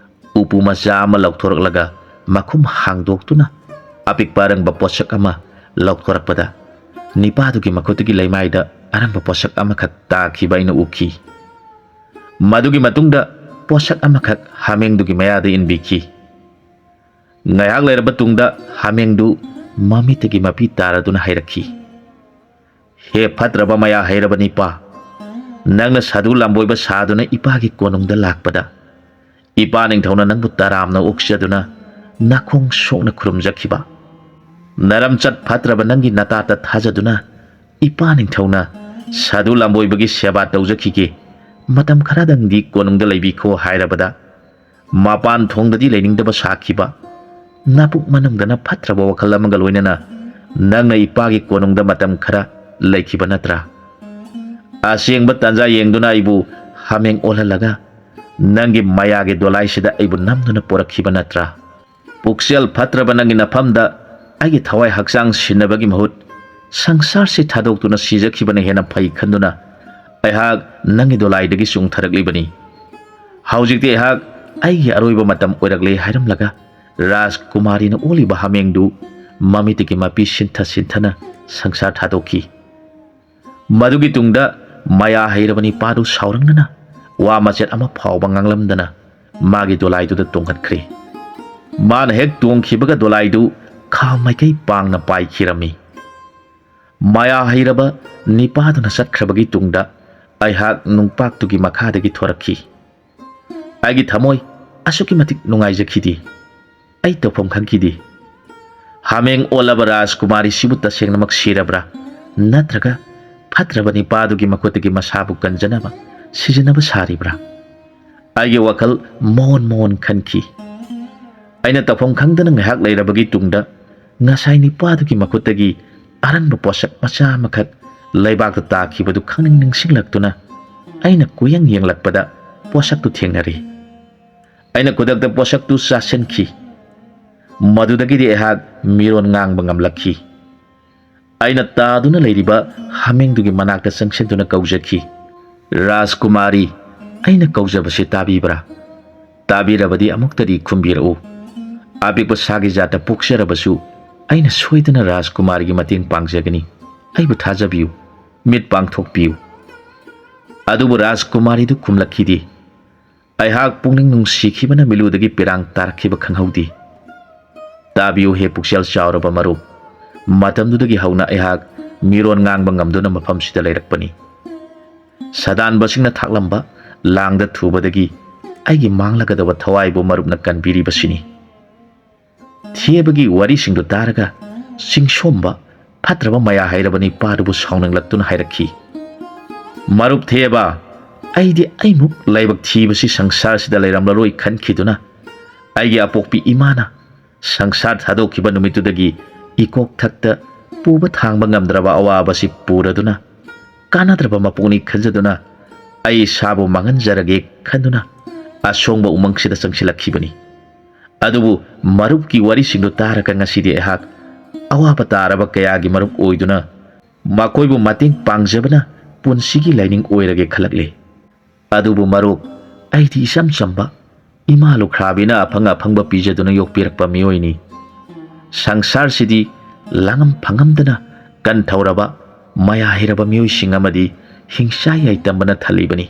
ꯎꯄꯨ ꯃꯆꯥ ꯑꯃ ꯂꯧꯊꯣꯔꯛꯂꯒ ꯃꯈꯨꯝ ꯍꯥꯡꯗꯣꯛꯇꯨꯅ ꯑꯄꯤꯛꯄ ꯑꯔꯪꯕ ꯄꯣꯠꯁꯛ ꯑꯃ ꯂꯧꯊꯣꯔꯛꯄꯗ ꯅꯤꯄꯥꯗꯨꯒꯤ ꯃꯈꯨꯠꯇꯒꯤ ꯂꯩꯃꯥꯏꯗ ꯑꯔꯪꯕ ꯄꯣꯠꯁꯛ ꯑꯃꯈꯛ ꯇꯥꯈꯤꯕ ꯑꯩꯅ ꯎꯈꯤ꯫ ꯃꯗꯨꯒꯤ ꯃꯇꯨꯡꯗ ꯄꯣꯠꯁꯛ ꯑꯃꯈꯛ ꯍꯥꯃꯦꯡꯗꯨꯒꯤ ꯃꯌꯥꯗ ꯏꯟꯕꯤꯈꯤ꯫ ꯉꯥꯏꯍꯥꯛ ꯂꯩꯔꯕ ꯇꯨꯡꯗ ꯍꯥꯃꯦꯡꯗꯨ ꯃꯃꯤꯠꯇꯒꯤ ꯃꯄꯤ ꯇꯥꯔꯗꯨꯅ ꯍꯥꯏꯔꯛꯈꯤ, "ꯍꯦ ꯐꯠꯇ꯭ꯔꯕ ꯃꯌꯥ ꯍꯩꯔꯕ ꯅꯤꯄꯥ, ꯅꯪꯅ ꯁꯥꯗꯨ ꯂꯥꯝꯕꯣꯏꯕ ꯁꯥꯗꯨꯅ ꯏꯄꯥꯒꯤ ꯀꯣꯅꯨꯡꯗ ꯂꯥꯛꯄꯗ ꯏꯄꯥ ꯅꯤꯡꯊꯧꯅ ꯅꯪꯕꯨ ꯇꯔꯥꯝꯅ ꯑꯣꯛꯆꯗꯨꯅ ꯅꯥꯈꯣꯡ ꯁꯣꯛꯅ ꯈꯨꯔꯨꯝꯖꯈꯤꯕ, ꯅꯔꯝꯆꯠ ꯐꯠꯇ꯭ꯔꯕ ꯅꯪꯒꯤ ꯅꯇꯥꯇ ꯊꯥꯖꯗꯨꯅ ꯏꯄꯥ ꯅꯤꯡꯊꯧꯅ ꯁꯥꯗꯨ ꯂꯥꯝꯕꯣꯏꯕꯒꯤ ꯁꯦꯕꯥ ꯇꯧꯖꯈꯤꯒꯦ, ꯃꯇꯝ ꯈꯔꯗꯪꯗꯤ ꯀꯣꯅꯨꯡꯗ ꯂꯩꯕꯤꯈꯣ" ꯍꯥꯏꯔꯕꯗ ꯃꯄꯥꯟ ꯊꯣꯡꯗꯗꯤ ꯂꯩꯅꯤꯡꯗꯕ ꯁꯥꯈꯤꯕ, ꯅꯕꯨꯛ ꯃꯅꯨꯡꯗꯅ ꯐꯠꯇ꯭ꯔꯕ ꯋꯥꯈꯜ ꯑꯃꯒ ꯂꯣꯏꯅꯅ ꯅꯪꯅ ꯏꯄꯥꯒꯤ ꯀꯣꯅꯨꯡꯗ ꯃꯇꯝ ꯈꯔ ꯂꯩꯈꯤꯕ ꯅꯠꯇ꯭ꯔꯥ? ꯑꯁꯦꯡꯕ ꯇꯥꯟꯖꯥ ꯌꯦꯡꯗꯨꯅ ꯑꯩꯕꯨ ꯍꯥꯃꯦꯡ ꯑꯣꯜꯍꯜꯂꯒ ꯅꯪꯒꯤ ꯃꯌꯥꯒꯤ ꯗꯣꯂꯥꯏꯁꯤꯗ ꯑꯩꯕꯨ ꯅꯝꯗꯨꯅ ꯄꯣꯔꯛꯈꯤꯕ ꯅꯠꯇ꯭ꯔꯥ? ꯄꯨꯛꯆꯦꯜ ꯐꯠꯇ꯭ꯔꯕ ꯅꯪꯒꯤ ꯅꯐꯝꯗ ꯑꯩꯒꯤ ꯊꯋꯥꯏ ꯍꯛꯆꯥꯡ ꯁꯤꯟꯅꯕꯒꯤ ꯃꯍꯨꯠ ꯁꯪꯁꯥꯔꯁꯤ ꯊꯥꯗꯣꯛꯇꯨꯅ ꯁꯤꯖꯈꯤꯕꯅ ꯍꯦꯟꯅ ꯐꯩ ꯈꯟꯗꯨꯅ ꯑꯩꯍꯥꯛ ꯅꯪꯒꯤ ꯗꯣꯂꯥꯏꯗꯒꯤ ꯆꯣꯡꯊꯔꯛꯂꯤꯕꯅꯤ꯫ ꯍꯧꯖꯤꯛꯇꯤ ꯑꯩꯍꯥꯛ ꯑꯩꯒꯤ ꯑꯔꯣꯏꯕ ꯃꯇꯝ ꯑꯣꯏꯔꯛꯂꯦ ꯍꯥꯏꯔꯝꯂꯒ ꯔꯥꯖꯀꯨꯃꯥꯔꯤꯅ ꯑꯣꯜꯂꯤꯕ ꯍꯥꯃꯦꯡꯗꯨ ꯃꯃꯤꯠꯇꯒꯤ ꯃꯄꯤ ꯁꯤꯟꯊ ꯁꯤꯟꯊꯅ ꯁꯪꯁꯥꯔ ꯊꯥꯗꯣꯛꯈꯤ꯫ ꯃꯗꯨꯒꯤ ꯇꯨꯡꯗ ꯃꯌꯥ ꯍꯩꯔꯕ ꯅꯤꯄꯥꯗꯨ ꯁꯥꯎꯔꯪꯅꯅ ꯋꯥ ꯃꯆꯦꯠ ꯑꯃ ꯐꯥꯎꯕ ꯉꯥꯡꯂꯝꯗꯅ ꯃꯥꯒꯤ ꯗꯣꯂꯥꯏꯗꯨꯗ ꯇꯣꯡꯈꯠꯈ꯭ꯔꯦ꯫ ꯃꯥꯅ ꯍꯦꯛ ꯇꯣꯡꯈꯤꯕꯒ ꯗꯣꯂꯥꯏꯗꯨ ꯈꯥ ꯃꯥꯏꯀꯩ ꯄꯥꯡꯅ ꯄꯥꯏꯈꯤꯔꯝꯃꯤ꯫ ꯃꯌꯥ ꯍꯩꯔꯕ ꯅꯤꯄꯥꯗꯨꯅ ꯆꯠꯈ꯭ꯔꯕꯒꯤ ꯇꯨꯡꯗ ꯑꯩꯍꯥꯛ ꯅꯨꯡꯄꯥꯛꯇꯨꯒꯤ ꯃꯈꯥꯗꯒꯤ ꯊꯣꯔꯛꯈꯤ꯫ ꯑꯩꯒꯤ ꯊꯃꯣꯏ ꯑꯁꯨꯛꯀꯤ ꯃꯇꯤꯛ ꯅꯨꯡꯉꯥꯏꯖꯈꯤꯗꯦ꯫ ꯑꯩ ꯇꯧꯐꯝ ꯈꯪꯈꯤꯗꯦ꯫ ꯍꯥꯃꯦꯡ ꯑꯣꯜꯂꯕ ꯔꯥꯖꯀꯨꯃꯥꯔꯤꯁꯤꯕꯨ ꯇꯁꯦꯡꯅꯃꯛ ꯁꯤꯔꯕ꯭ꯔꯥ, ꯅꯠꯇ꯭ꯔꯒ ꯐꯠꯇ꯭ꯔꯕ ꯅꯤꯄꯥꯗꯨꯒꯤ ꯃꯈꯨꯠꯇꯒꯤ ꯃꯁꯥꯕꯨ ꯀꯟꯖꯅꯕ ꯁꯤꯖꯤꯟꯅꯕ ꯁꯥꯔꯤꯕ꯭ꯔꯥ? ꯑꯩꯒꯤ ꯋꯥꯈꯜ ꯃꯣꯟ ꯃꯣꯟ ꯈꯟꯈꯤ꯫ ꯑꯩꯅ ꯇꯧꯐꯝ ꯈꯪꯗꯅ ꯉꯥꯏꯍꯥꯛ ꯂꯩꯔꯕꯒꯤ ꯇꯨꯡꯗ ꯉꯁꯥꯏ ꯅꯤꯄꯥꯗꯨꯒꯤ ꯃꯈꯨꯠꯇꯒꯤ ꯑꯔꯪꯕ ꯄꯣꯠꯁꯛ ꯃꯆꯥ ꯑꯃꯈꯛ ꯂꯩꯕꯥꯛꯇ ꯇꯥꯈꯤꯕꯗꯨ ꯈꯪꯅꯤꯡ ꯅꯤꯡꯁꯤꯡꯂꯛꯇꯨꯅ ꯑꯩꯅ ꯀꯨꯌꯪ ꯌꯦꯡꯂꯛꯄꯗ ꯄꯣꯠꯁꯛꯇꯨ ꯊꯦꯡꯅꯔꯦ꯫ ꯑꯩꯅ ꯈꯨꯗꯛꯇ ꯄꯣꯠꯁꯛꯇꯨ ꯆꯥꯁꯤꯟꯈꯤ꯫ ꯃꯗꯨꯗꯒꯤꯗꯤ ꯑꯩꯍꯥꯛ ꯃꯤꯔꯣꯟ ꯉꯥꯡꯕ ꯉꯝꯂꯛꯈꯤ꯫ ꯑꯩꯅ ꯇꯥꯗꯨꯅ ꯂꯩꯔꯤꯕ ꯍꯥꯃꯦꯡꯗꯨꯒꯤ ꯃꯅꯥꯛꯇ ꯆꯪꯁꯤꯟꯗꯨꯅ ꯀꯧꯖꯈꯤ, "ꯔꯥꯖꯀꯨꯃꯥꯔꯤ, ꯑꯩꯅ ꯀꯧꯖꯕꯁꯤ ꯇꯥꯕꯤꯕ꯭ꯔꯥ? ꯇꯥꯕꯤꯔꯕꯗꯤ ꯑꯃꯨꯛꯇꯗꯤ ꯈꯨꯝꯕꯤꯔꯛꯎ꯫ ꯑꯄꯤꯛꯄ ꯁꯥꯒꯤ ꯖꯥꯠꯇ ꯄꯣꯛꯆꯔꯕꯁꯨ ꯑꯩꯅ ꯁꯣꯏꯗꯅ ꯔꯥꯖꯀꯨꯃꯥꯔꯤꯒꯤ ꯃꯇꯦꯡ ꯄꯥꯡꯖꯒꯅꯤ꯫ ꯑꯩꯕꯨ ꯊꯥꯖꯕꯤꯌꯨ, ꯃꯤꯠ ꯄꯥꯡꯊꯣꯛꯄꯤꯌꯨ"꯫ ꯑꯗꯨꯕꯨ ꯔꯥꯖꯀꯨꯃꯥꯔꯤꯗꯨ ꯈꯨꯝꯂꯛꯈꯤꯗꯦ꯫ ꯑꯩꯍꯥꯛ ꯄꯨꯛꯅꯤꯡ ꯅꯨꯡꯁꯤꯈꯤꯕꯅ ꯃꯤꯠꯂꯨꯗꯒꯤ ꯄꯤꯔꯥꯡ ꯇꯥꯔꯛꯈꯤꯕ ꯈꯪꯍꯧꯗꯦ꯫ ꯇꯥꯕꯤꯌꯨ ꯍꯦ ꯄꯨꯛꯆꯦꯜ ꯆꯥꯎꯔꯕ ꯃꯔꯨꯞ, ꯃꯇꯝꯗꯨꯗꯒꯤ ꯍꯧꯅ ꯑꯩꯍꯥꯛ ꯃꯤꯔꯣꯟ ꯉꯥꯡꯕ ꯉꯝꯗꯨꯅ ꯃꯐꯝꯁꯤꯗ ꯂꯩꯔꯛꯄꯅꯤ꯫ ꯁꯥꯗꯥꯟꯕꯁꯤꯡꯅ ꯊꯥꯛꯂꯝꯕ ꯂꯥꯡꯗ ꯊꯨꯕꯗꯒꯤ ꯑꯩꯒꯤ ꯃꯥꯡꯂꯒꯗꯕ ꯊꯋꯥꯏꯕꯨ ꯃꯔꯨꯞꯅ ꯀꯟꯕꯤꯔꯤꯕꯁꯤꯅꯤ꯫ ꯊꯦꯕꯒꯤ ꯋꯥꯔꯤꯁꯤꯡꯗꯨ ꯇꯥꯔꯒ ꯆꯤꯡꯁꯣꯝꯕ ꯐꯠꯇ꯭ꯔꯕ ꯃꯌꯥ ꯍꯩꯔꯕ ꯅꯤꯄꯥꯗꯨꯕꯨ ꯁꯥꯎꯅꯤꯡꯂꯛꯇꯨꯅ ꯍꯥꯏꯔꯛꯈꯤ, "ꯃꯔꯨꯞ ꯊꯦꯕ, ꯑꯩꯗꯤ ꯑꯩꯃꯨꯛ ꯂꯥꯏꯕꯛ ꯊꯤꯕꯁꯤ ꯁꯪꯁꯥꯔꯁꯤꯗ ꯂꯩꯔꯝꯂꯔꯣꯏ ꯈꯟꯈꯤꯗꯨꯅ ꯑꯩꯒꯤ ꯑꯄꯣꯛꯄꯤ ꯏꯃꯥꯅ ꯁꯪꯁꯥꯔ ꯊꯥꯗꯣꯛꯈꯤꯕ ꯅꯨꯃꯤꯠꯇꯨꯗꯒꯤ ꯏꯀꯣꯛ ꯊꯛꯇ ꯄꯨꯕ ꯊꯥꯡꯕ ꯉꯝꯗ꯭ꯔꯕ ꯑꯋꯥꯕꯁꯤ ꯄꯨꯔꯗꯨꯅ ꯀꯥꯟꯅꯗ꯭ꯔꯕ ꯃꯄꯣꯛꯅꯤ ꯈꯟꯖꯗꯨꯅ ꯑꯩ ꯏꯁꯥꯕꯨ ꯃꯥꯡꯍꯟꯖꯔꯒꯦ ꯈꯟꯗꯨꯅ ꯑꯁꯣꯡꯕ ꯎꯃꯪꯁꯤꯗ ꯆꯪꯁꯤꯜꯂꯛꯈꯤꯕꯅꯤ꯫ ꯑꯗꯨꯕꯨ ꯃꯔꯨꯞꯀꯤ ꯋꯥꯔꯤꯁꯤꯡꯗꯨ ꯇꯥꯔꯒ ꯉꯁꯤꯗꯤ ꯑꯩꯍꯥꯛ ꯑꯋꯥꯕ ꯇꯥꯔꯕ ꯀꯌꯥꯒꯤ ꯃꯔꯨꯞ ꯑꯣꯏꯗꯨꯅ ꯃꯈꯣꯏꯕꯨ ꯃꯇꯦꯡ ꯄꯥꯡꯖꯕꯅ ꯄꯨꯟꯁꯤꯒꯤ ꯂꯥꯏꯅꯤꯡ ꯑꯣꯏꯔꯒꯦ ꯈꯜꯂꯛꯂꯦ꯫ ꯑꯗꯨꯕꯨ ꯃꯔꯨꯞ, ꯑꯩꯗꯤ ꯏꯆꯝ ꯆꯝꯕ ꯏꯃꯥ ꯂꯨꯈ꯭ꯔꯥꯕꯤꯅ ꯑꯐꯪ ꯑꯐꯪꯕ ꯄꯤꯖꯗꯨꯅ ꯌꯣꯛꯄꯤꯔꯛꯄ ꯃꯤꯑꯣꯏꯅꯤ꯫ ꯁꯪꯁꯥꯔꯁꯤꯗꯤ ꯂꯥꯡꯉꯝ ꯐꯪꯉꯝꯗꯅ ꯀꯟꯊꯧꯔꯕ ꯃꯌꯥ ꯍꯩꯔꯕ ꯃꯤꯑꯣꯏꯁꯤꯡ ꯑꯃꯗꯤ ꯍꯤꯡꯆꯥ ꯌꯥꯏꯇꯝꯕꯅ ꯊꯜꯂꯤꯕꯅꯤ꯫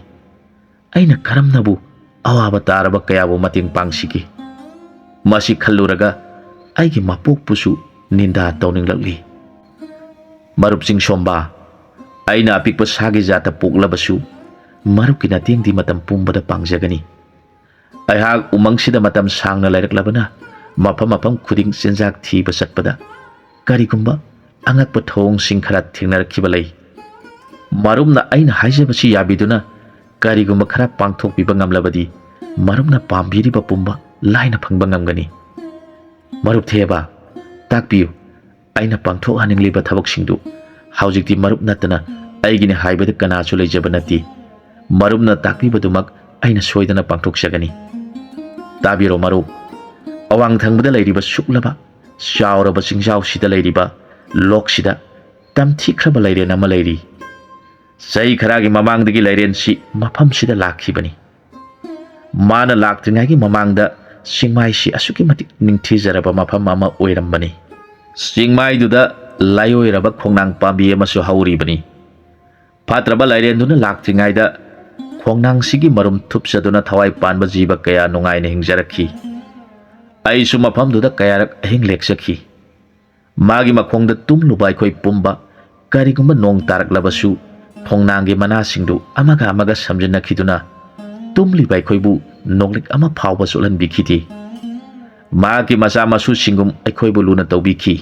ꯑꯩꯅ ꯀꯔꯝꯅꯕꯨ ꯑꯋꯥꯕ ꯇꯥꯔꯕ ꯀꯌꯥꯕꯨ ꯃꯇꯦꯡ ꯄꯥꯡꯁꯤꯒꯦ? ꯃꯁꯤ ꯈꯜꯂꯨꯔꯒ ꯑꯩꯒꯤ ꯃꯄꯣꯛꯄꯨꯁꯨ ꯅꯤꯟꯗꯥ ꯇꯧꯅꯤꯡꯂꯛꯂꯤ꯫ ꯃꯔꯨꯞ ꯆꯤꯡꯁꯣꯝꯕ, ꯑꯩꯅ ꯑꯄꯤꯛꯄ ꯁꯥꯒꯤ ꯖꯥꯠꯇ ꯄꯣꯛꯂꯕꯁꯨ ꯃꯔꯨꯞꯀꯤ ꯃꯇꯦꯡꯗꯤ ꯃꯇꯝ ꯄꯨꯝꯕꯗ ꯄꯥꯡꯖꯒꯅꯤ꯫ ꯑꯩꯍꯥꯛ ꯎꯃꯪꯁꯤꯗ ꯃꯇꯝ ꯁꯥꯡꯅ ꯂꯩꯔꯛꯂꯕꯅ ꯃꯐꯝ ꯃꯐꯝ ꯈꯨꯗꯤꯡ ꯆꯤꯟꯖꯥꯛ ꯊꯤꯕ ꯆꯠꯄꯗ ꯀꯔꯤꯒꯨꯝꯕ ꯑꯉꯛꯄ ꯊꯧꯑꯣꯡꯁꯤꯡ ꯈꯔ ꯊꯦꯡꯅꯔꯛꯈꯤꯕ ꯂꯩ꯫ ꯃꯔꯨꯞꯅ ꯑꯩꯅ ꯍꯥꯏꯖꯕꯁꯤ ꯌꯥꯕꯤꯗꯨꯅ ꯀꯔꯤꯒꯨꯝꯕ ꯈꯔ ꯄꯥꯡꯊꯣꯛꯄꯤꯕ ꯉꯝꯂꯕꯗꯤ ꯃꯔꯨꯞꯅ ꯄꯥꯝꯕꯤꯔꯤꯕ ꯄꯨꯝꯕ ꯂꯥꯏꯅ ꯐꯪꯕ ꯉꯝꯒꯅꯤ꯫ ꯃꯔꯨꯞ ꯊꯦꯕ, ꯇꯥꯛꯄꯤꯌꯨ꯫ ꯑꯩꯅ ꯄꯥꯡꯊꯣꯛꯍꯟꯅꯤꯡꯂꯤꯕ ꯊꯕꯛꯁꯤꯡꯗꯨ ꯍꯧꯖꯤꯛꯇꯤ ꯃꯔꯨꯞ ꯅꯠꯇꯅ ꯑꯩꯒꯤꯅꯤ ꯍꯥꯏꯕꯗ ꯀꯅꯥꯁꯨ ꯂꯩꯖꯕ ꯅꯠꯇꯦ꯫ ꯃꯔꯨꯞꯅ ꯇꯥꯛꯄꯤꯕꯗꯨꯃꯛ ꯑꯩꯅ ꯁꯣꯏꯗꯅ ꯄꯥꯡꯊꯣꯛꯆꯒꯅꯤ꯫ ꯇꯥꯕꯤꯔꯣ ꯃꯔꯨꯞ, ꯑꯋꯥꯡ ꯊꯪꯕꯗ ꯂꯩꯔꯤꯕ ꯁꯨꯛꯂꯕ ꯆꯥꯎꯔꯕ ꯆꯤꯡꯖꯥꯎꯁꯤꯗ ꯂꯩꯔꯤꯕ ꯂꯣꯛꯁꯤꯗ ꯇꯝꯊꯤꯈ꯭ꯔꯕ ꯂꯩꯔꯦꯟ ꯑꯃ ꯂꯩꯔꯤ꯫ ꯆꯍꯤ ꯈꯔꯒꯤ ꯃꯃꯥꯡꯗꯒꯤ ꯂꯩꯔꯦꯟꯁꯤ ꯃꯐꯝꯁꯤꯗ ꯂꯥꯛꯈꯤꯕꯅꯤ꯫ ꯃꯥꯅ ꯂꯥꯛꯇ꯭ꯔꯤꯉꯩꯒꯤ ꯃꯃꯥꯡꯗ ꯆꯤꯡꯃꯥꯏꯁꯤ ꯑꯁꯨꯛꯀꯤ ꯃꯇꯤꯛ ꯅꯤꯡꯊꯤꯖꯔꯕ ꯃꯐꯝ ꯑꯃ ꯑꯣꯏꯔꯝꯕꯅꯤ꯫ ꯆꯤꯡꯃꯥꯏꯗꯨꯗ ꯂꯥꯏꯑꯣꯏꯔꯕ ꯈꯣꯡꯅꯥꯡ ꯄꯥꯝꯕꯤ ꯑꯃꯁꯨ ꯍꯧꯔꯤꯕꯅꯤ꯫ ꯐꯠꯇ꯭ꯔꯕ ꯂꯥꯏꯔꯦꯟꯗꯨꯅ ꯂꯥꯛꯇ꯭ꯔꯤꯉꯩꯗ ꯈꯣꯡꯅꯥꯡꯁꯤꯒꯤ ꯃꯔꯨꯝ ꯊꯨꯞꯆꯗꯨꯅ ꯊꯋꯥꯏ ꯄꯥꯟꯕ ꯖꯤꯕ ꯀꯌꯥ ꯅꯨꯡꯉꯥꯏꯅ ꯍꯤꯡꯖꯔꯛꯈꯤ꯫ ꯑꯩꯁꯨ ꯃꯐꯝꯗꯨꯗ ꯀꯌꯥꯔꯛ ꯑꯍꯤꯡ ꯂꯦꯛꯆꯈꯤ꯫ ꯃꯥꯒꯤ ꯃꯈꯣꯡꯗ ꯇꯨꯝꯂꯨꯕ ꯑꯩꯈꯣꯏ ꯄꯨꯝꯕ ꯀꯔꯤꯒꯨꯝꯕ ꯅꯣꯡ ꯇꯥꯔꯛꯂꯕꯁꯨ ꯈꯣꯡꯅꯥꯡꯒꯤ ꯃꯅꯥꯁꯤꯡꯗꯨ ꯑꯃꯒ ꯑꯃꯒ ꯁꯝꯖꯤꯟꯅꯈꯤꯗꯨꯅ ꯇꯨꯝꯂꯤꯕ ꯑꯩꯈꯣꯏꯕꯨ ꯅꯣꯛꯂꯤꯛ ꯑꯃ ꯐꯥꯎꯕ ꯆꯣꯠꯍꯟꯕꯤꯈꯤꯗꯦ꯫ ꯃꯍꯥꯛꯀꯤ ꯃꯆꯥ ꯃꯁꯨꯁꯤꯡꯒꯨꯝ ꯑꯩꯈꯣꯏꯕꯨ ꯂꯨꯅ ꯇꯧꯕꯤꯈꯤ꯫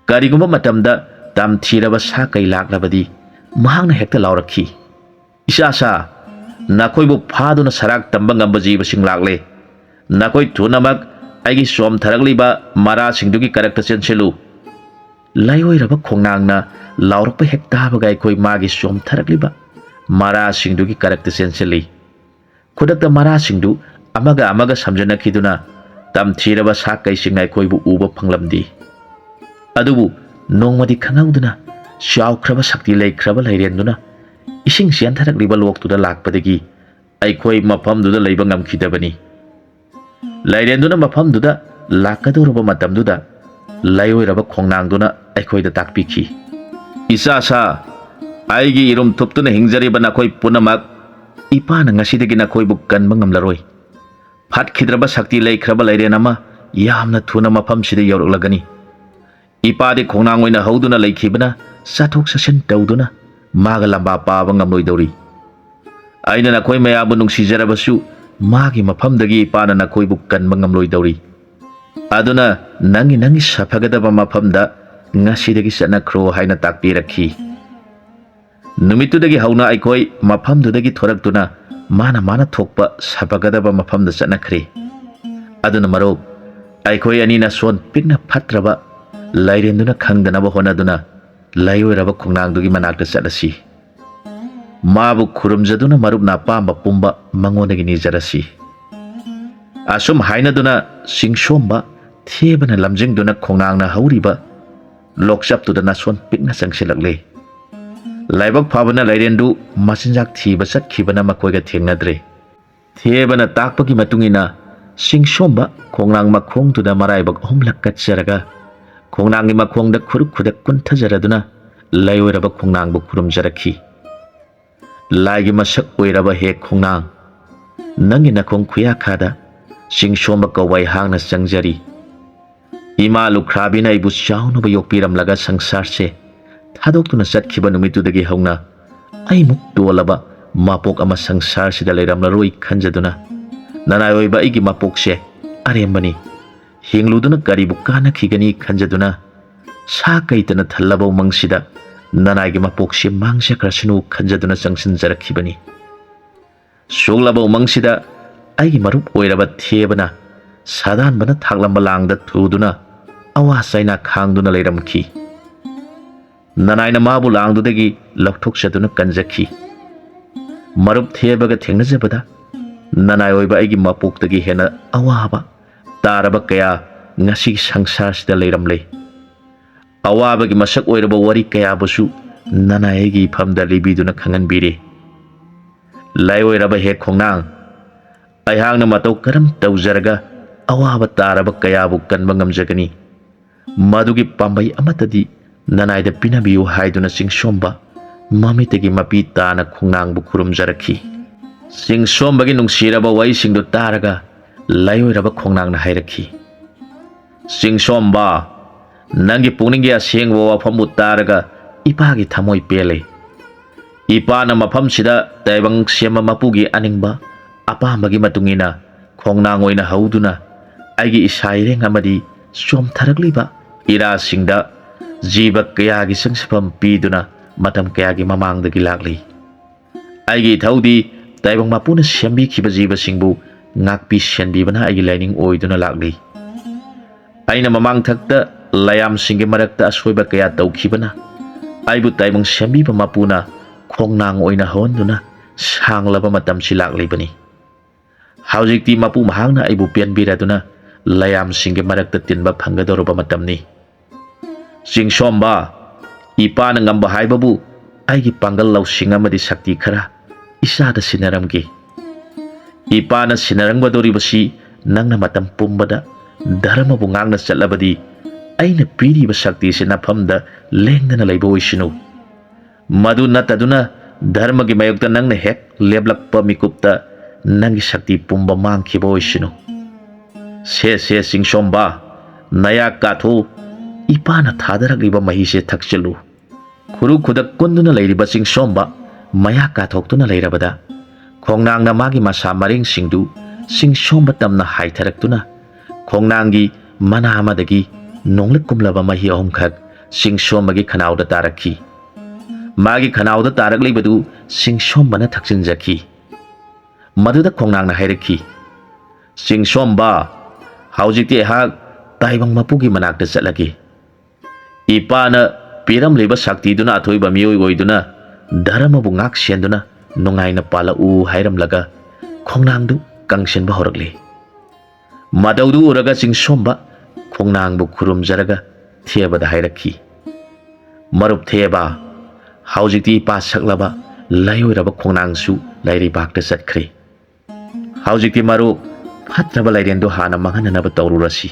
ꯀꯔꯤꯒꯨꯝꯕ ꯃꯇꯝꯗ ꯇꯝꯊꯤꯔꯕ ꯁꯥ ꯀꯩ ꯂꯥꯛꯂꯕꯗꯤ ꯃꯍꯥꯛꯅ ꯍꯦꯛꯇ ꯂꯥꯎꯔꯛꯈꯤ, "ꯏꯆꯥ ꯁꯥ, ꯅꯈꯣꯏꯕꯨ ꯐꯥꯗꯨꯅ ꯁꯔꯥꯛ ꯇꯝꯕ ꯉꯝꯕ ꯖꯤꯕꯁꯤꯡ ꯂꯥꯛꯂꯦ꯫ ꯅꯈꯣꯏ ꯊꯨꯅꯃꯛ ꯑꯩꯒꯤ ꯆꯣꯝꯊꯔꯛꯂꯤꯕ ꯃꯔꯥꯁꯤꯡꯗꯨꯒꯤ ꯀꯔꯛꯇ ꯆꯦꯟꯁꯤꯜꯂꯨ"꯫ ꯂꯥꯏꯑꯣꯏꯔꯕ ꯈꯣꯡꯅꯥꯡꯅ ꯂꯥꯎꯔꯛꯄ ꯍꯦꯛ ꯇꯥꯕꯒ ꯑꯩꯈꯣꯏ ꯃꯥꯒꯤ ꯆꯣꯝꯊꯔꯛꯂꯤꯕ ꯃꯔꯥꯁꯤꯡꯗꯨꯒꯤ ꯀꯔꯛꯇ ꯆꯦꯟꯁꯤꯜꯂꯤ꯫ ꯈꯨꯗꯛꯇ ꯃꯔꯥꯁꯤꯡꯗꯨ ꯑꯃꯒ ꯑꯃꯒ ꯁꯝꯖꯤꯟꯅꯈꯤꯗꯨꯅ ꯇꯝꯊꯤꯔꯕ ꯁꯥ ꯀꯩꯁꯤꯡꯅ ꯑꯩꯈꯣꯏꯕꯨ ꯎꯕ ꯐꯪꯂꯝꯗꯦ꯫ ꯑꯗꯨꯕꯨ ꯅꯣꯡꯃꯗꯤ ꯈꯪꯍꯧꯗꯅ ꯆꯥꯎꯈ꯭ꯔꯕ ꯁꯛꯇꯤ ꯂꯩꯈ꯭ꯔꯕ ꯂꯩꯔꯦꯟꯗꯨꯅ ꯏꯁꯤꯡ ꯆꯦꯟꯊꯔꯛꯂꯤꯕ ꯂꯣꯛꯇꯨꯗ ꯂꯥꯛꯄꯗꯒꯤ ꯑꯩꯈꯣꯏ ꯃꯐꯝꯗꯨꯗ ꯂꯩꯕ ꯉꯝꯈꯤꯗꯕꯅꯤ꯫ ꯂꯩꯔꯦꯟꯗꯨꯅ ꯃꯐꯝꯗꯨꯗ ꯂꯥꯛꯀꯗꯧꯔꯕ ꯃꯇꯝꯗꯨꯗ ꯂꯥꯏꯑꯣꯏꯔꯕ ꯈꯣꯡꯅꯥꯡꯗꯨꯅ ꯑꯩꯈꯣꯏꯗ ꯇꯥꯛꯄꯤꯈꯤ, "ꯏꯆꯥ ꯁꯥ, ꯑꯩꯒꯤ ꯏꯔꯨꯝ ꯊꯨꯞꯇꯨꯅ ꯍꯤꯡꯖꯔꯤꯕ ꯅꯈꯣꯏ ꯄꯨꯝꯅꯃꯛ ꯏꯄꯥꯅ ꯉꯁꯤꯗꯒꯤ ꯅꯈꯣꯏꯕꯨ ꯀꯟꯕ ꯉꯝꯂꯔꯣꯏ꯫ ꯐꯠꯈꯤꯗ꯭ꯔꯕ ꯁꯛꯇꯤ ꯂꯩꯈ꯭ꯔꯕ ꯂꯩꯔꯦꯟ ꯑꯃ ꯌꯥꯝꯅ ꯊꯨꯅ ꯃꯐꯝꯁꯤꯗ ꯌꯧꯔꯛꯂꯒꯅꯤ꯫ ꯏꯄꯥꯗꯤ ꯈꯣꯡꯅꯥꯡ ꯑꯣꯏꯅ ꯍꯧꯗꯨꯅ ꯂꯩꯈꯤꯕꯅ ꯆꯠꯊꯣꯛ ꯆꯠꯁꯤꯟ ꯇꯧꯗꯨꯅ ꯃꯥꯒ ꯂꯝꯕꯥ ꯄꯥꯕ ꯉꯝꯂꯣꯏꯗꯧꯔꯤ꯫ ꯑꯩꯅ ꯅꯈꯣꯏ ꯃꯌꯥꯝꯕꯨ ꯅꯨꯡꯁꯤꯖꯔꯕꯁꯨ ꯃꯥꯒꯤ ꯃꯐꯝꯗꯒꯤ ꯏꯄꯥꯅ ꯅꯈꯣꯏꯕꯨ ꯀꯟꯕ ꯉꯝꯂꯣꯏꯗꯧꯔꯤ"꯫ ꯑꯗꯨꯅ ꯅꯪꯒꯤ ꯅꯪꯒꯤ ꯁꯥꯐꯒꯗꯕ ꯃꯐꯝꯗ ꯉꯁꯤꯗꯒꯤ ꯆꯠꯅꯈ꯭ꯔꯣ ꯍꯥꯏꯅ ꯇꯥꯛꯄꯤꯔꯛꯈꯤ꯫ ꯅꯨꯃꯤꯠꯇꯨꯗꯒꯤ ꯍꯧꯅ ꯑꯩꯈꯣꯏ ꯃꯐꯝꯗꯨꯗꯒꯤ ꯊꯣꯔꯛꯇꯨꯅ ꯃꯥꯅ ꯃꯥꯅ ꯊꯣꯛꯄ ꯁꯥꯐꯒꯗꯕ ꯃꯐꯝꯗ ꯆꯠꯅꯈ꯭ꯔꯦ꯫ ꯑꯗꯨꯅ ꯃꯔꯨꯞ, ꯑꯩꯈꯣꯏ ꯑꯅꯤꯅ ꯁꯣꯟ ꯄꯤꯛꯅ ꯐꯠꯇ꯭ꯔꯕ ꯂꯥꯏꯔꯦꯟꯗꯨꯅ ꯈꯪꯗꯅꯕ ꯍꯣꯠꯅꯗꯨꯅ ꯂꯥꯏꯑꯣꯏꯔꯕ ꯈꯣꯡꯅꯥꯡꯗꯨꯒꯤ ꯃꯅꯥꯛꯇ ꯆꯠꯂꯁꯤ꯫ ꯃꯥꯕꯨ ꯈꯨꯔꯨꯝꯖꯗꯨꯅ ꯃꯔꯨꯞꯅ ꯑꯄꯥꯝꯕ ꯄꯨꯝꯕ ꯃꯉꯣꯟꯗꯒꯤ ꯅꯤꯖꯔꯁꯤ꯫ ꯑꯁꯨꯝ ꯍꯥꯏꯅꯗꯨꯅ ꯆꯤꯡꯁꯣꯝꯕ ꯊꯦꯕꯅ ꯂꯝꯖꯤꯡꯗꯨꯅ ꯈꯣꯡꯅꯥꯡꯅ ꯍꯧꯔꯤꯕ ꯂꯣꯛꯆꯞꯇꯨꯗ ꯅꯥꯁꯣꯟ ꯄꯤꯛꯅ ꯆꯪꯁꯤꯜꯂꯛꯂꯦ꯫ ꯂꯥꯏꯕꯛ ꯐꯕꯅ ꯂꯥꯏꯔꯦꯟꯗꯨ ꯃꯆꯤꯟꯖꯥꯛ ꯊꯤꯕ ꯆꯠꯈꯤꯕꯅ ꯃꯈꯣꯏꯒ ꯊꯦꯡꯅꯗ꯭ꯔꯦ꯫ ꯊꯦꯕꯅ ꯇꯥꯛꯄꯒꯤ ꯃꯇꯨꯡ ꯏꯟꯅ ꯆꯤꯡꯁꯣꯝꯕ ꯈꯣꯡꯅꯥꯡ ꯃꯈꯣꯡꯗꯨꯗ ꯃꯔꯥꯏꯕꯛ ꯑꯍꯨꯝꯂꯛ ꯀꯠꯆꯔꯒ ꯈꯣꯡꯅꯥꯡꯒꯤ ꯃꯈꯣꯡꯗ ꯈꯨꯔꯨꯛ ꯈꯨꯗꯛ ꯀꯨꯟꯊꯖꯔꯗꯨꯅ ꯂꯥꯏꯑꯣꯏꯔꯕ ꯈꯣꯡꯅꯥꯡꯕꯨ ꯈꯨꯔꯨꯝꯖꯔꯛꯈꯤ꯫ ꯂꯥꯏꯒꯤ ꯃꯁꯛ ꯑꯣꯏꯔꯕ ꯍꯦ ꯈꯣꯡꯅꯥꯡ, ꯅꯪꯒꯤ ꯅꯈꯣꯡ ꯈꯨꯌꯥꯈꯥꯗ ꯆꯤꯡꯁꯣꯝꯕ ꯀꯧꯕ ꯑꯩꯍꯥꯛꯅ ꯆꯪꯖꯔꯤ꯫ ꯏꯃꯥ ꯂꯨꯈ꯭ꯔꯥꯕꯤꯅ ꯑꯩꯕꯨ ꯆꯥꯎꯅꯕ ꯌꯣꯛꯄꯤꯔꯝꯂꯒ ꯁꯪꯁꯥꯔꯁꯦ ꯊꯥꯗꯣꯛꯇꯨꯅ ꯆꯠꯈꯤꯕ ꯅꯨꯃꯤꯠꯇꯨꯗꯒꯤ ꯍꯧꯅ ꯑꯩꯃꯨꯛ ꯇꯣꯜꯂꯕ ꯃꯄꯣꯛ ꯑꯃ ꯁꯪꯁꯥꯔꯁꯤꯗ ꯂꯩꯔꯝꯂꯔꯣꯏ ꯈꯟꯖꯗꯨꯅ ꯅꯅꯥꯏ ꯑꯣꯏꯕ ꯑꯩꯒꯤ ꯃꯄꯣꯛꯁꯦ ꯑꯔꯦꯝꯕꯅꯤ, ꯍꯤꯡꯂꯨꯗꯨꯅ ꯀꯔꯤꯕꯨ ꯀꯥꯟꯅꯈꯤꯒꯅꯤ ꯈꯟꯖꯗꯨꯅ ꯁꯥ ꯀꯩꯇꯅ ꯊꯜꯂꯕ ꯎꯃꯪꯁꯤꯗ ꯅꯅꯥꯏꯒꯤ ꯃꯄꯣꯛꯁꯤ ꯃꯥꯡꯖꯈ꯭ꯔꯁꯅꯨ ꯈꯟꯖꯗꯨꯅ ꯆꯪꯁꯤꯟꯖꯔꯛꯈꯤꯕꯅꯤ꯫ ꯁꯣꯛꯂꯕ ꯎꯃꯪꯁꯤꯗ ꯑꯩꯒꯤ ꯃꯔꯨꯞ ꯑꯣꯏꯔꯕ ꯊꯦꯕꯅ ꯁꯥꯗꯥꯟꯕꯅ ꯊꯥꯛꯂꯝꯕ ꯂꯥꯡꯗ ꯊꯨꯗꯨꯅ ꯑꯋꯥ ꯆꯩꯅꯥ ꯈꯥꯡꯗꯨꯅ ꯂꯩꯔꯝꯈꯤ꯫ ꯅꯅꯥꯏꯅ ꯃꯥꯕꯨ ꯂꯥꯡꯗꯨꯗꯒꯤ ꯂꯧꯊꯣꯛꯆꯗꯨꯅ ꯀꯟꯖꯈꯤ꯫ ꯃꯔꯨꯞ ꯊꯦꯕꯒ ꯊꯦꯡꯅꯖꯕꯗ ꯅꯅꯥꯏ ꯑꯣꯏꯕ ꯑꯩꯒꯤ ꯃꯄꯣꯛꯇꯒꯤ ꯍꯦꯟꯅ ꯑꯋꯥꯕ ꯇꯥꯔꯕ ꯀꯌꯥ ꯉꯁꯤꯒꯤ ꯁꯪꯁꯥꯔꯁꯤꯗ ꯂꯩꯔꯝꯂꯦ꯫ ꯑꯋꯥꯕꯒꯤ ꯃꯁꯛ ꯑꯣꯏꯔꯕ ꯋꯥꯔꯤ ꯀꯌꯥꯕꯨꯁꯨ ꯅꯅꯥꯏ ꯑꯩꯒꯤ ꯏꯐꯝꯗ ꯂꯤꯕꯤꯗꯨꯅ ꯈꯪꯍꯟꯕꯤꯔꯤ꯫ ꯂꯥꯏꯑꯣꯏꯔꯕ ꯍꯦ ꯈꯣꯡꯅꯥꯡ, ꯑꯩꯍꯥꯛꯅ ꯃꯇꯧ ꯀꯔꯝ ꯇꯧꯖꯔꯒ ꯑꯋꯥꯕ ꯇꯥꯔꯕ ꯀꯌꯥꯕꯨ ꯀꯟꯕ ꯉꯝꯖꯒꯅꯤ? ꯃꯗꯨꯒꯤ ꯄꯥꯝꯕꯩ ꯑꯃꯠꯇꯗꯤ ꯅꯅꯥꯏꯗ ꯄꯤꯅꯕꯤꯌꯨ ꯍꯥꯏꯗꯨꯅ ꯆꯤꯡꯁꯣꯝꯕ ꯃꯃꯤꯠꯇꯒꯤ ꯃꯄꯤ ꯇꯥꯅ ꯈꯣꯡꯅꯥꯡꯕꯨ ꯈꯨꯔꯨꯝꯖꯔꯛꯈꯤ꯫ ꯆꯤꯡꯁꯣꯝꯕꯒꯤ ꯅꯨꯡꯁꯤꯔꯕ ꯋꯥꯔꯤꯁꯤꯡꯗꯨ ꯇꯥꯔꯒ ꯂꯥꯏꯑꯣꯏꯔꯕ ꯈꯣꯡꯅꯥꯡꯅ ꯍꯥꯏꯔꯛꯈꯤ, ꯆꯤꯡꯁꯣꯝꯕ, ꯅꯪꯒꯤ ꯄꯨꯛꯅꯤꯡꯒꯤ ꯑꯁꯦꯡꯕ ꯋꯥꯐꯝꯕꯨ ꯇꯥꯔꯒ ꯏꯄꯥꯒꯤ ꯊꯃꯣꯏ ꯄꯦꯜꯂꯦ꯫ ꯏꯄꯥꯅ ꯃꯐꯝꯁꯤꯗ ꯇꯥꯏꯕꯪ ꯁꯦꯝꯕ ꯃꯄꯨꯒꯤ ꯑꯅꯤꯡꯕ ꯑꯄꯥꯝꯕꯒꯤ ꯃꯇꯨꯡ ꯏꯟꯅ ꯈꯣꯡꯅꯥꯡ ꯑꯣꯏꯅ ꯍꯧꯗꯨꯅ ꯑꯩꯒꯤ ꯏꯁꯥ ꯏꯔꯦꯡ ꯑꯃꯗꯤ ꯆꯣꯝꯊꯔꯛꯂꯤꯕ ꯏꯔꯥꯁꯤꯡꯗ ꯖꯤꯕ ꯀꯌꯥꯒꯤ ꯆꯪꯁꯤꯐꯝ ꯄꯤꯗꯨꯅ ꯃꯇꯝ ꯀꯌꯥꯒꯤ ꯃꯃꯥꯡꯗꯒꯤ ꯂꯥꯛꯂꯤ꯫ ꯑꯩꯒꯤ ꯏꯊꯧꯗꯤ ꯇꯥꯏꯕꯪ ꯃꯄꯨꯅ ꯁꯦꯝꯕꯤꯈꯤꯕ ꯖꯤꯕꯁꯤꯡꯕꯨ ꯉꯥꯛꯄꯤ ꯁꯦꯟꯕꯤꯕꯅ ꯑꯩꯒꯤ ꯂꯥꯏꯅꯤꯡ ꯑꯣꯏꯗꯨꯅ ꯂꯥꯛꯂꯤ꯫ ꯑꯩꯅ ꯃꯃꯥꯡꯊꯛꯇ ꯂꯌꯥꯝꯁꯤꯡꯒꯤ ꯃꯔꯛꯇ ꯑꯁꯣꯏꯕ ꯀꯌꯥ ꯇꯧꯈꯤꯕꯅ ꯑꯩꯕꯨ ꯇꯥꯏꯕꯪ ꯁꯦꯝꯕꯤꯕ ꯃꯄꯨꯅ ꯈꯣꯡꯅꯥꯡ ꯑꯣꯏꯅ ꯍꯧꯍꯟꯗꯨꯅ ꯁꯥꯡꯂꯕ ꯃꯇꯝꯁꯤ ꯂꯥꯛꯂꯤꯕꯅꯤ꯫ ꯍꯧꯖꯤꯛꯇꯤ ꯃꯄꯨ ꯃꯍꯥꯛꯅ ꯑꯩꯕꯨ ꯄꯦꯟꯕꯤꯔꯗꯨꯅ ꯂꯌꯥꯝꯁꯤꯡꯒꯤ ꯃꯔꯛꯇ ꯇꯤꯟꯕ ꯐꯪꯒꯗꯧꯔꯕ ꯃꯇꯝꯅꯤ꯫ ꯆꯤꯡꯁꯣꯝꯕ, ꯏꯄꯥꯅ ꯉꯝꯕ ꯍꯥꯏꯕꯕꯨ ꯑꯩꯒꯤ ꯄꯥꯡꯒꯜ ꯂꯧꯁꯤꯡ ꯑꯃꯗꯤ ꯁꯛꯇꯤ ꯈꯔ ꯏꯆꯥꯗ ꯁꯤꯟꯅꯔꯝꯒꯦ꯫ ꯏꯄꯥꯅ ꯁꯤꯟꯅꯔꯝꯒꯗꯧꯔꯤꯕꯁꯤ ꯅꯪꯅ ꯃꯇꯝ ꯄꯨꯝꯕꯗ ꯙꯔꯃꯕꯨ ꯉꯥꯛꯅ ꯆꯠꯂꯕꯗꯤ ꯑꯩꯅ ꯄꯤꯔꯤꯕ ꯁꯛꯇꯤꯁꯤ ꯅꯐꯝꯗ ꯂꯦꯡꯗꯅ ꯂꯩꯕ ꯑꯣꯏꯁꯅꯨ꯫ ꯃꯗꯨ ꯅꯠꯇꯗꯨꯅ ꯙꯔꯃꯒꯤ ꯃꯥꯌꯣꯛꯇ ꯅꯪꯅ ꯍꯦꯛ ꯂꯦꯞꯂꯛꯄ ꯃꯤꯀꯨꯞꯇ ꯅꯪꯒꯤ ꯁꯛꯇꯤ ꯄꯨꯝꯕ ꯃꯥꯡꯈꯤꯕ ꯑꯣꯏꯁꯅꯨ꯫ ꯁꯦ ꯁꯦ ꯆꯤꯡꯁꯣꯝꯕ, ꯅꯌꯥ ꯀꯥꯊꯣꯛꯎ, ꯏꯄꯥꯅ ꯊꯥꯗꯔꯛꯂꯤꯕ ꯃꯍꯤꯁꯦ ꯊꯛꯆꯤꯜꯂꯨ꯫ ꯈꯨꯔꯨ ꯈꯨꯗꯛ ꯀꯨꯟꯗꯨꯅ ꯂꯩꯔꯤꯕ ꯆꯤꯡꯁꯣꯝꯕ ꯃꯌꯥ ꯀꯥꯊꯣꯛꯇꯨꯅ ꯂꯩꯔꯕꯗ ꯈꯣꯡꯅꯥꯡꯅ ꯃꯥꯒꯤ ꯃꯁꯥ ꯃꯔꯦꯡꯁꯤꯡꯗꯨ ꯆꯤꯡꯁꯣꯝꯕ ꯇꯝꯅ ꯍꯥꯏꯊꯔꯛꯇꯨꯅ ꯈꯣꯡꯅꯥꯡꯒꯤ ꯃꯅꯥ ꯑꯃꯗꯒꯤ ꯅꯣꯡꯂꯛ ꯀꯨꯝꯂꯕ ꯃꯍꯤ ꯑꯍꯨꯝꯈꯛ ꯆꯤꯡꯁꯣꯝꯕꯒꯤ ꯈꯅꯥꯎꯗ ꯇꯥꯔꯛꯈꯤ꯫ ꯃꯥꯒꯤ ꯈꯅꯥꯎꯗ ꯇꯥꯔꯛꯂꯤꯕꯗꯨ ꯆꯤꯡꯁꯣꯝꯕꯅ ꯊꯛꯆꯤꯟꯖꯈꯤ꯫ ꯃꯗꯨꯗ ꯈꯣꯡꯅꯥꯡꯅ ꯍꯥꯏꯔꯛꯈꯤ, "ꯆꯤꯡꯁꯣꯝꯕ, ꯍꯧꯖꯤꯛꯇꯤ ꯑꯩꯍꯥꯛ ꯇꯥꯏꯕꯪ ꯃꯄꯨꯒꯤ ꯃꯅꯥꯛꯇ ꯆꯠꯂꯒꯦ꯫ ꯏꯄꯥꯅ ꯄꯤꯔꯝꯂꯤꯕ ꯁꯛꯇꯤꯗꯨꯅ ꯑꯊꯣꯏꯕ ꯃꯤꯑꯣꯏ ꯑꯣꯏꯗꯨꯅ ꯙꯔꯃꯕꯨ ꯉꯥꯛ ꯁꯦꯟꯗꯨꯅ ꯅꯨꯡꯉꯥꯏꯅ ꯄꯥꯜꯂꯛꯎ" ꯍꯥꯏꯔꯝꯂꯒ ꯈꯣꯡꯅꯥꯡꯗꯨ ꯀꯪꯁꯤꯟꯕ ꯍꯧꯔꯛꯂꯦ꯫ ꯃꯇꯧꯗꯨ ꯎꯔꯒ ꯆꯤꯡꯁꯣꯝꯕ ꯈꯣꯡꯅꯥꯡꯕꯨ ꯈꯨꯔꯨꯝꯖꯔꯒ ꯊꯦꯕꯗ ꯍꯥꯏꯔꯛꯈꯤ, "ꯃꯔꯨꯞ ꯊꯦꯕ, ꯍꯧꯖꯤꯛꯇꯤ ꯏꯄꯥ ꯁꯛꯂꯕ ꯂꯥꯏꯑꯣꯏꯔꯕ ꯈꯣꯡꯅꯥꯡꯁꯨ ꯂꯩꯔꯩꯕꯥꯛꯇ ꯆꯠꯈ꯭ꯔꯦ꯫ ꯍꯧꯖꯤꯛꯇꯤ ꯃꯔꯨꯞ ꯐꯠꯇ꯭ꯔꯕ ꯂꯥꯏꯔꯦꯟꯗꯨ ꯍꯥꯟꯅ ꯃꯥꯡꯍꯟꯅꯅꯕ ꯇꯧꯔꯨꯔꯁꯤ"꯫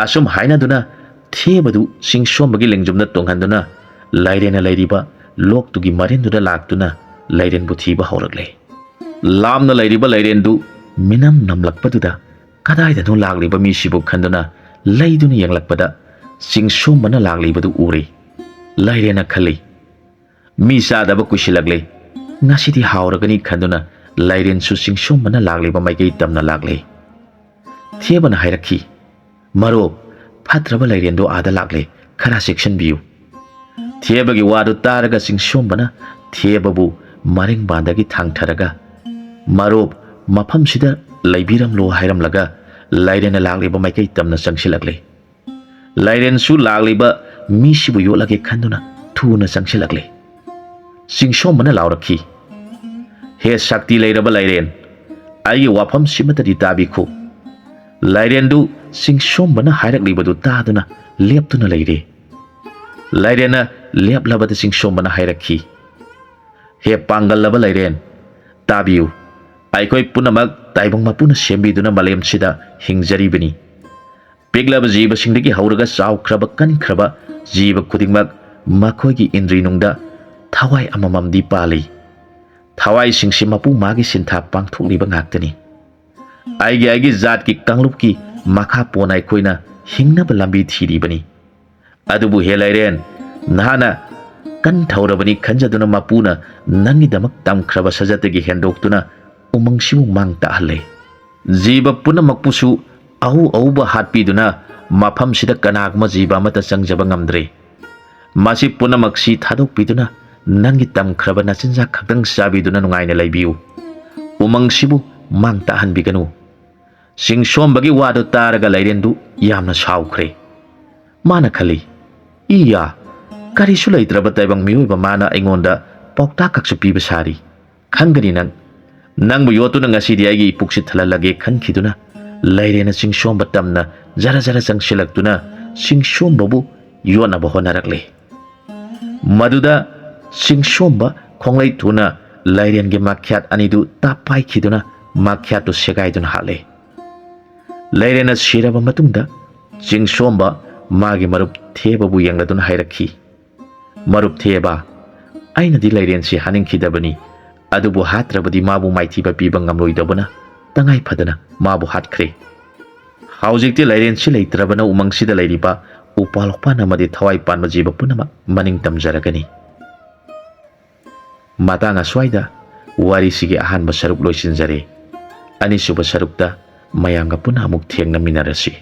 ꯑꯁꯨꯝ ꯍꯥꯏꯅꯗꯨꯅ ꯊꯦꯕꯗꯨ ꯆꯤꯡꯁꯣꯝꯕꯒꯤ ꯂꯦꯡꯖꯨꯝꯗ ꯇꯣꯡꯍꯟꯗꯨꯅ ꯂꯥꯏꯔꯦꯟꯅ ꯂꯩꯔꯤꯕ ꯂꯣꯛꯇꯨꯒꯤ ꯃꯔꯤꯟꯗꯨꯗ ꯂꯥꯛꯇꯨꯅ ꯂꯥꯏꯔꯦꯟꯕꯨ ꯊꯤꯕ ꯍꯧꯔꯛꯂꯦ꯫ ꯂꯥꯝꯅ ꯂꯩꯔꯤꯕ ꯂꯥꯏꯔꯦꯟꯗꯨ ꯃꯤꯅꯝ ꯅꯝꯂꯛꯄꯗꯨꯗ ꯀꯗꯥꯏꯗꯅꯣ ꯂꯥꯛꯂꯤꯕ ꯃꯤꯁꯤꯕꯨ ꯈꯟꯗꯨꯅ ꯂꯩꯗꯨꯅ ꯌꯦꯡꯂꯛꯄꯗ ꯆꯤꯡꯁꯣꯝꯕꯅ ꯂꯥꯛꯂꯤꯕꯗꯨ ꯎꯔꯦ꯫ ꯂꯥꯏꯔꯦꯟꯅ ꯈꯜꯂꯤ, "ꯃꯤ ꯆꯥꯗꯕ ꯀꯨꯏꯁꯤꯜꯂꯛꯂꯦ, ꯉꯁꯤꯗꯤ ꯍꯥꯎꯔꯒꯅꯤ" ꯈꯟꯗꯨꯅ ꯂꯥꯏꯔꯦꯟꯁꯨ ꯆꯤꯡꯁꯣꯝꯕꯅ ꯂꯥꯛꯂꯤꯕ ꯃꯥꯏꯀꯩ ꯇꯝꯅ ꯂꯥꯛꯂꯦ꯫ ꯊꯦꯕꯅ ꯍꯥꯏꯔꯛꯈꯤ, "ꯃꯔꯨꯞ, ꯐꯠꯇ꯭ꯔꯕ ꯂꯥꯏꯔꯦꯟꯗꯣ ꯑꯥꯗ ꯂꯥꯛꯂꯦ, ꯈꯔ ꯆꯦꯛꯁꯤꯟꯕꯤꯌꯨ"꯫ ꯊꯦꯕꯒꯤ ꯋꯥꯗꯨ ꯇꯥꯔꯒ ꯆꯤꯡꯁꯣꯝꯕꯅ ꯊꯦꯕꯕꯨ ꯃꯔꯦꯡꯕꯥꯟꯗꯒꯤ ꯊꯥꯡꯊꯔꯒ, "ꯃꯔꯨꯞ, ꯃꯐꯝꯁꯤꯗ ꯂꯩꯕꯤꯔꯝꯂꯣ" ꯍꯥꯏꯔꯝꯂꯒ ꯂꯥꯏꯔꯦꯟꯅ ꯂꯥꯛꯂꯤꯕ ꯃꯥꯏꯀꯩ ꯇꯝꯅ ꯆꯪꯁꯤꯜꯂꯛꯂꯦ꯫ ꯂꯥꯏꯔꯦꯟꯁꯨ ꯂꯥꯛꯂꯤꯕ ꯃꯤꯁꯤꯕꯨ ꯌꯣꯠꯂꯒꯦ ꯈꯟꯗꯨꯅ ꯊꯨꯅ ꯆꯪꯁꯤꯜꯂꯛꯂꯦ꯫ ꯆꯤꯡꯁꯣꯝꯕꯅ ꯂꯥꯎꯔꯛꯈꯤ, "ꯍꯦ ꯁꯛꯇꯤ ꯂꯩꯔꯕ ꯂꯥꯏꯔꯦꯟ, ꯑꯩꯒꯤ ꯋꯥꯐꯝꯁꯤꯃꯇꯗꯤ ꯇꯥꯕꯤꯈꯣ"꯫ ꯂꯥꯏꯔꯦꯟꯗꯨ ꯆꯤꯡꯁꯣꯝꯕꯅ ꯍꯥꯏꯔꯛꯂꯤꯕꯗꯨ ꯇꯥꯗꯨꯅ ꯂꯦꯞꯇꯨꯅ ꯂꯩꯔꯦ꯫ ꯂꯥꯏꯔꯦꯟꯅ ꯂꯦꯞꯂꯕꯗ ꯆꯤꯡꯁꯣꯝꯕꯅ ꯍꯥꯏꯔꯛꯈꯤ, "ꯍꯦ ꯄꯥꯡꯒꯜꯂꯕ ꯂꯥꯏꯔꯦꯟ, ꯇꯥꯕꯤꯌꯨ꯫ ꯑꯩꯈꯣꯏ ꯄꯨꯝꯅꯃꯛ ꯇꯥꯏꯕꯪ ꯃꯄꯨꯅ ꯁꯦꯝꯕꯤꯗꯨꯅ ꯃꯥꯂꯦꯝꯁꯤꯗ ꯍꯤꯡꯖꯔꯤꯕꯅꯤ꯫ ꯄꯤꯛꯂꯕ ꯖꯤꯕꯁꯤꯡꯗꯒꯤ ꯍꯧꯔꯒ ꯆꯥꯎꯈ꯭ꯔꯕ ꯀꯟꯈ꯭ꯔꯕ ꯖꯤꯕ ꯈꯨꯗꯤꯡꯃꯛ ꯃꯈꯣꯏꯒꯤ ꯏꯟꯗ꯭ꯔꯤꯅꯨꯡꯗ ꯊꯋꯥꯏ ꯑꯃꯃꯝꯗꯤ ꯄꯥꯜꯂꯤ꯫ ꯊꯋꯥꯏꯁꯤꯡꯁꯤ ꯃꯄꯨ ꯃꯥꯒꯤ ꯁꯤꯟꯊꯥ ꯄꯥꯡꯊꯣꯛꯂꯤꯕ ꯉꯥꯛꯇꯅꯤ꯫ ꯑꯩꯒꯤ ꯑꯩꯒꯤ ꯖꯥꯠꯀꯤ ꯀꯥꯡꯂꯨꯞꯀꯤ ꯃꯈꯥ ꯄꯣꯟꯅ ꯑꯩꯈꯣꯏꯅ ꯍꯤꯡꯅꯕ ꯂꯝꯕꯤ ꯊꯤꯔꯤꯕꯅꯤ꯫ ꯑꯗꯨꯕꯨ ꯍꯦ ꯂꯥꯏꯔꯦꯟ, ꯅꯍꯥꯛꯅ ꯀꯟꯊꯧꯔꯕꯅꯤ ꯈꯟꯖꯗꯨꯅ ꯃꯄꯨꯅ ꯅꯪꯒꯤꯗꯃꯛ ꯇꯝꯈ꯭ꯔꯕ ꯁꯖꯠꯇꯒꯤ ꯍꯦꯟꯗꯣꯛꯇꯨꯅ ꯎꯃꯪꯁꯤꯕꯨ ꯃꯥꯡ ꯇꯥꯛꯍꯜꯂꯦ꯫ ꯖꯤꯕ ꯄꯨꯝꯅꯃꯛꯄꯨꯁꯨ ꯑꯎ ꯑꯎꯕ ꯍꯥꯠꯄꯤꯗꯨꯅ ꯃꯐꯝꯁꯤꯗ ꯀꯅꯥꯒꯨꯝꯕ ꯖꯤꯕ ꯑꯃꯠꯇ ꯆꯪꯖꯕ ꯉꯝꯗ꯭ꯔꯦ꯫ ꯃꯁꯤ ꯄꯨꯝꯅꯃꯛꯁꯤ ꯊꯥꯗꯣꯛꯄꯤꯗꯨꯅ ꯅꯪꯒꯤ ꯇꯝꯈ꯭ꯔꯕ ꯅꯆꯤꯟꯖꯥꯛ ꯈꯛꯇꯪ ꯆꯥꯕꯤꯗꯨꯅ ꯅꯨꯡꯉꯥꯏꯅ ꯂꯩꯕꯤꯌꯨ꯫ ꯎꯃꯪꯁꯤꯕꯨ ꯃꯥꯡ ꯇꯥꯛꯍꯟꯕꯤꯒꯅꯨ"꯫ ꯆꯤꯡꯁꯣꯝꯕꯒꯤ ꯋꯥꯗꯨ ꯇꯥꯔꯒ ꯂꯥꯏꯔꯦꯟꯗꯨ ꯌꯥꯝꯅ ꯁꯥꯎꯈ꯭ꯔꯦ꯫ ꯃꯥꯅ ꯈꯜꯂꯤ, "ꯏꯌꯥ, ꯀꯔꯤꯁꯨ ꯂꯩꯇ꯭ꯔꯕ ꯇꯥꯏꯕꯪ ꯃꯤꯑꯣꯏꯕ ꯃꯥꯅ ꯑꯩꯉꯣꯟꯗ ꯄꯥꯎꯇꯥꯛ ꯈꯛꯁꯨ ꯄꯤꯕ ꯁꯥꯔꯤ꯫ ꯈꯪꯒꯅꯤ ꯅꯪ꯫ ꯅꯪꯕꯨ ꯌꯣꯠꯇꯨꯅ ꯉꯁꯤꯗꯤ ꯑꯩꯒꯤ ꯏꯄꯨꯛꯁꯤ ꯊꯜꯍꯜꯂꯒꯦ" ꯈꯟꯈꯤꯗꯨꯅ ꯂꯥꯏꯔꯦꯟꯅ ꯆꯤꯡꯁꯣꯝꯕ ꯇꯝꯅ ꯖꯔ ꯖꯔ ꯆꯪꯁꯤꯜꯂꯛꯇꯨꯅ ꯆꯤꯡꯁꯣꯝꯕꯕꯨ ꯌꯣꯠꯅꯕ ꯍꯣꯠꯅꯔꯛꯂꯦ꯫ ꯃꯗꯨꯗ ꯆꯤꯡꯁꯣꯝꯕ ꯈꯣꯡꯂꯩ ꯊꯨꯅ ꯂꯥꯏꯔꯦꯟꯒꯤ ꯃꯈ꯭ꯌꯥꯠ ꯑꯅꯤꯗꯨ ꯇꯥꯞꯄꯥꯏꯈꯤꯗꯨꯅ ꯃꯈ꯭ꯌꯥꯠꯇꯨ ꯁꯦꯒꯥꯏꯗꯨꯅ ꯍꯥꯠꯂꯦ꯫ ꯂꯥꯏꯔꯦꯟꯅ ꯁꯤꯔꯕ ꯃꯇꯨꯡꯗ ꯆꯤꯡꯁꯣꯝꯕ ꯃꯥꯒꯤ ꯃꯔꯨꯞ ꯊꯦꯕꯕꯨ ꯌꯦꯡꯂꯗꯨꯅ ꯍꯥꯏꯔꯛꯈꯤ, "ꯃꯔꯨꯞ ꯊꯦꯕ, ꯑꯩꯅꯗꯤ ꯂꯥꯏꯔꯦꯟꯁꯤ ꯍꯥꯠꯅꯤꯡꯈꯤꯗꯕꯅꯤ, ꯑꯗꯨꯕꯨ ꯍꯥꯠꯇ꯭ꯔꯕꯗꯤ ꯃꯥꯕꯨ ꯃꯥꯏꯊꯤꯕ ꯄꯤꯕ ꯉꯝꯂꯣꯏꯗꯧꯕꯅ ꯇꯉꯥꯏ ꯐꯗꯅ ꯃꯥꯕꯨ ꯍꯥꯠꯈ꯭ꯔꯦ꯫ ꯍꯧꯖꯤꯛꯇꯤ ꯂꯥꯏꯔꯦꯟꯁꯤ ꯂꯩꯇ꯭ꯔꯕꯅ ꯎꯃꯪꯁꯤꯗ ꯂꯩꯔꯤꯕ ꯎꯄꯥꯜ ꯋꯥꯄꯥꯜ ꯑꯃꯗꯤ ꯊꯋꯥꯏ ꯄꯥꯟꯕ ꯖꯤꯕ ꯄꯨꯝꯅꯃꯛ ꯃꯅꯤꯡ ꯇꯝꯖꯔꯒꯅꯤ"꯫ ꯃꯇꯥꯡ ꯑꯁ꯭ꯋꯥꯏꯗ ꯋꯥꯔꯤꯁꯤꯒꯤ ꯑꯍꯥꯟꯕ ꯁꯔꯨꯛ ꯂꯣꯏꯁꯤꯟꯖꯔꯦ꯫ ꯑꯅꯤꯁꯨꯕ ꯁꯔꯨꯛꯇ ꯃꯌꯥꯝꯒ ꯄꯨꯟꯅ ꯑꯃꯨꯛ ꯊꯦꯡꯅꯃꯤꯟꯅꯔꯁꯤ꯫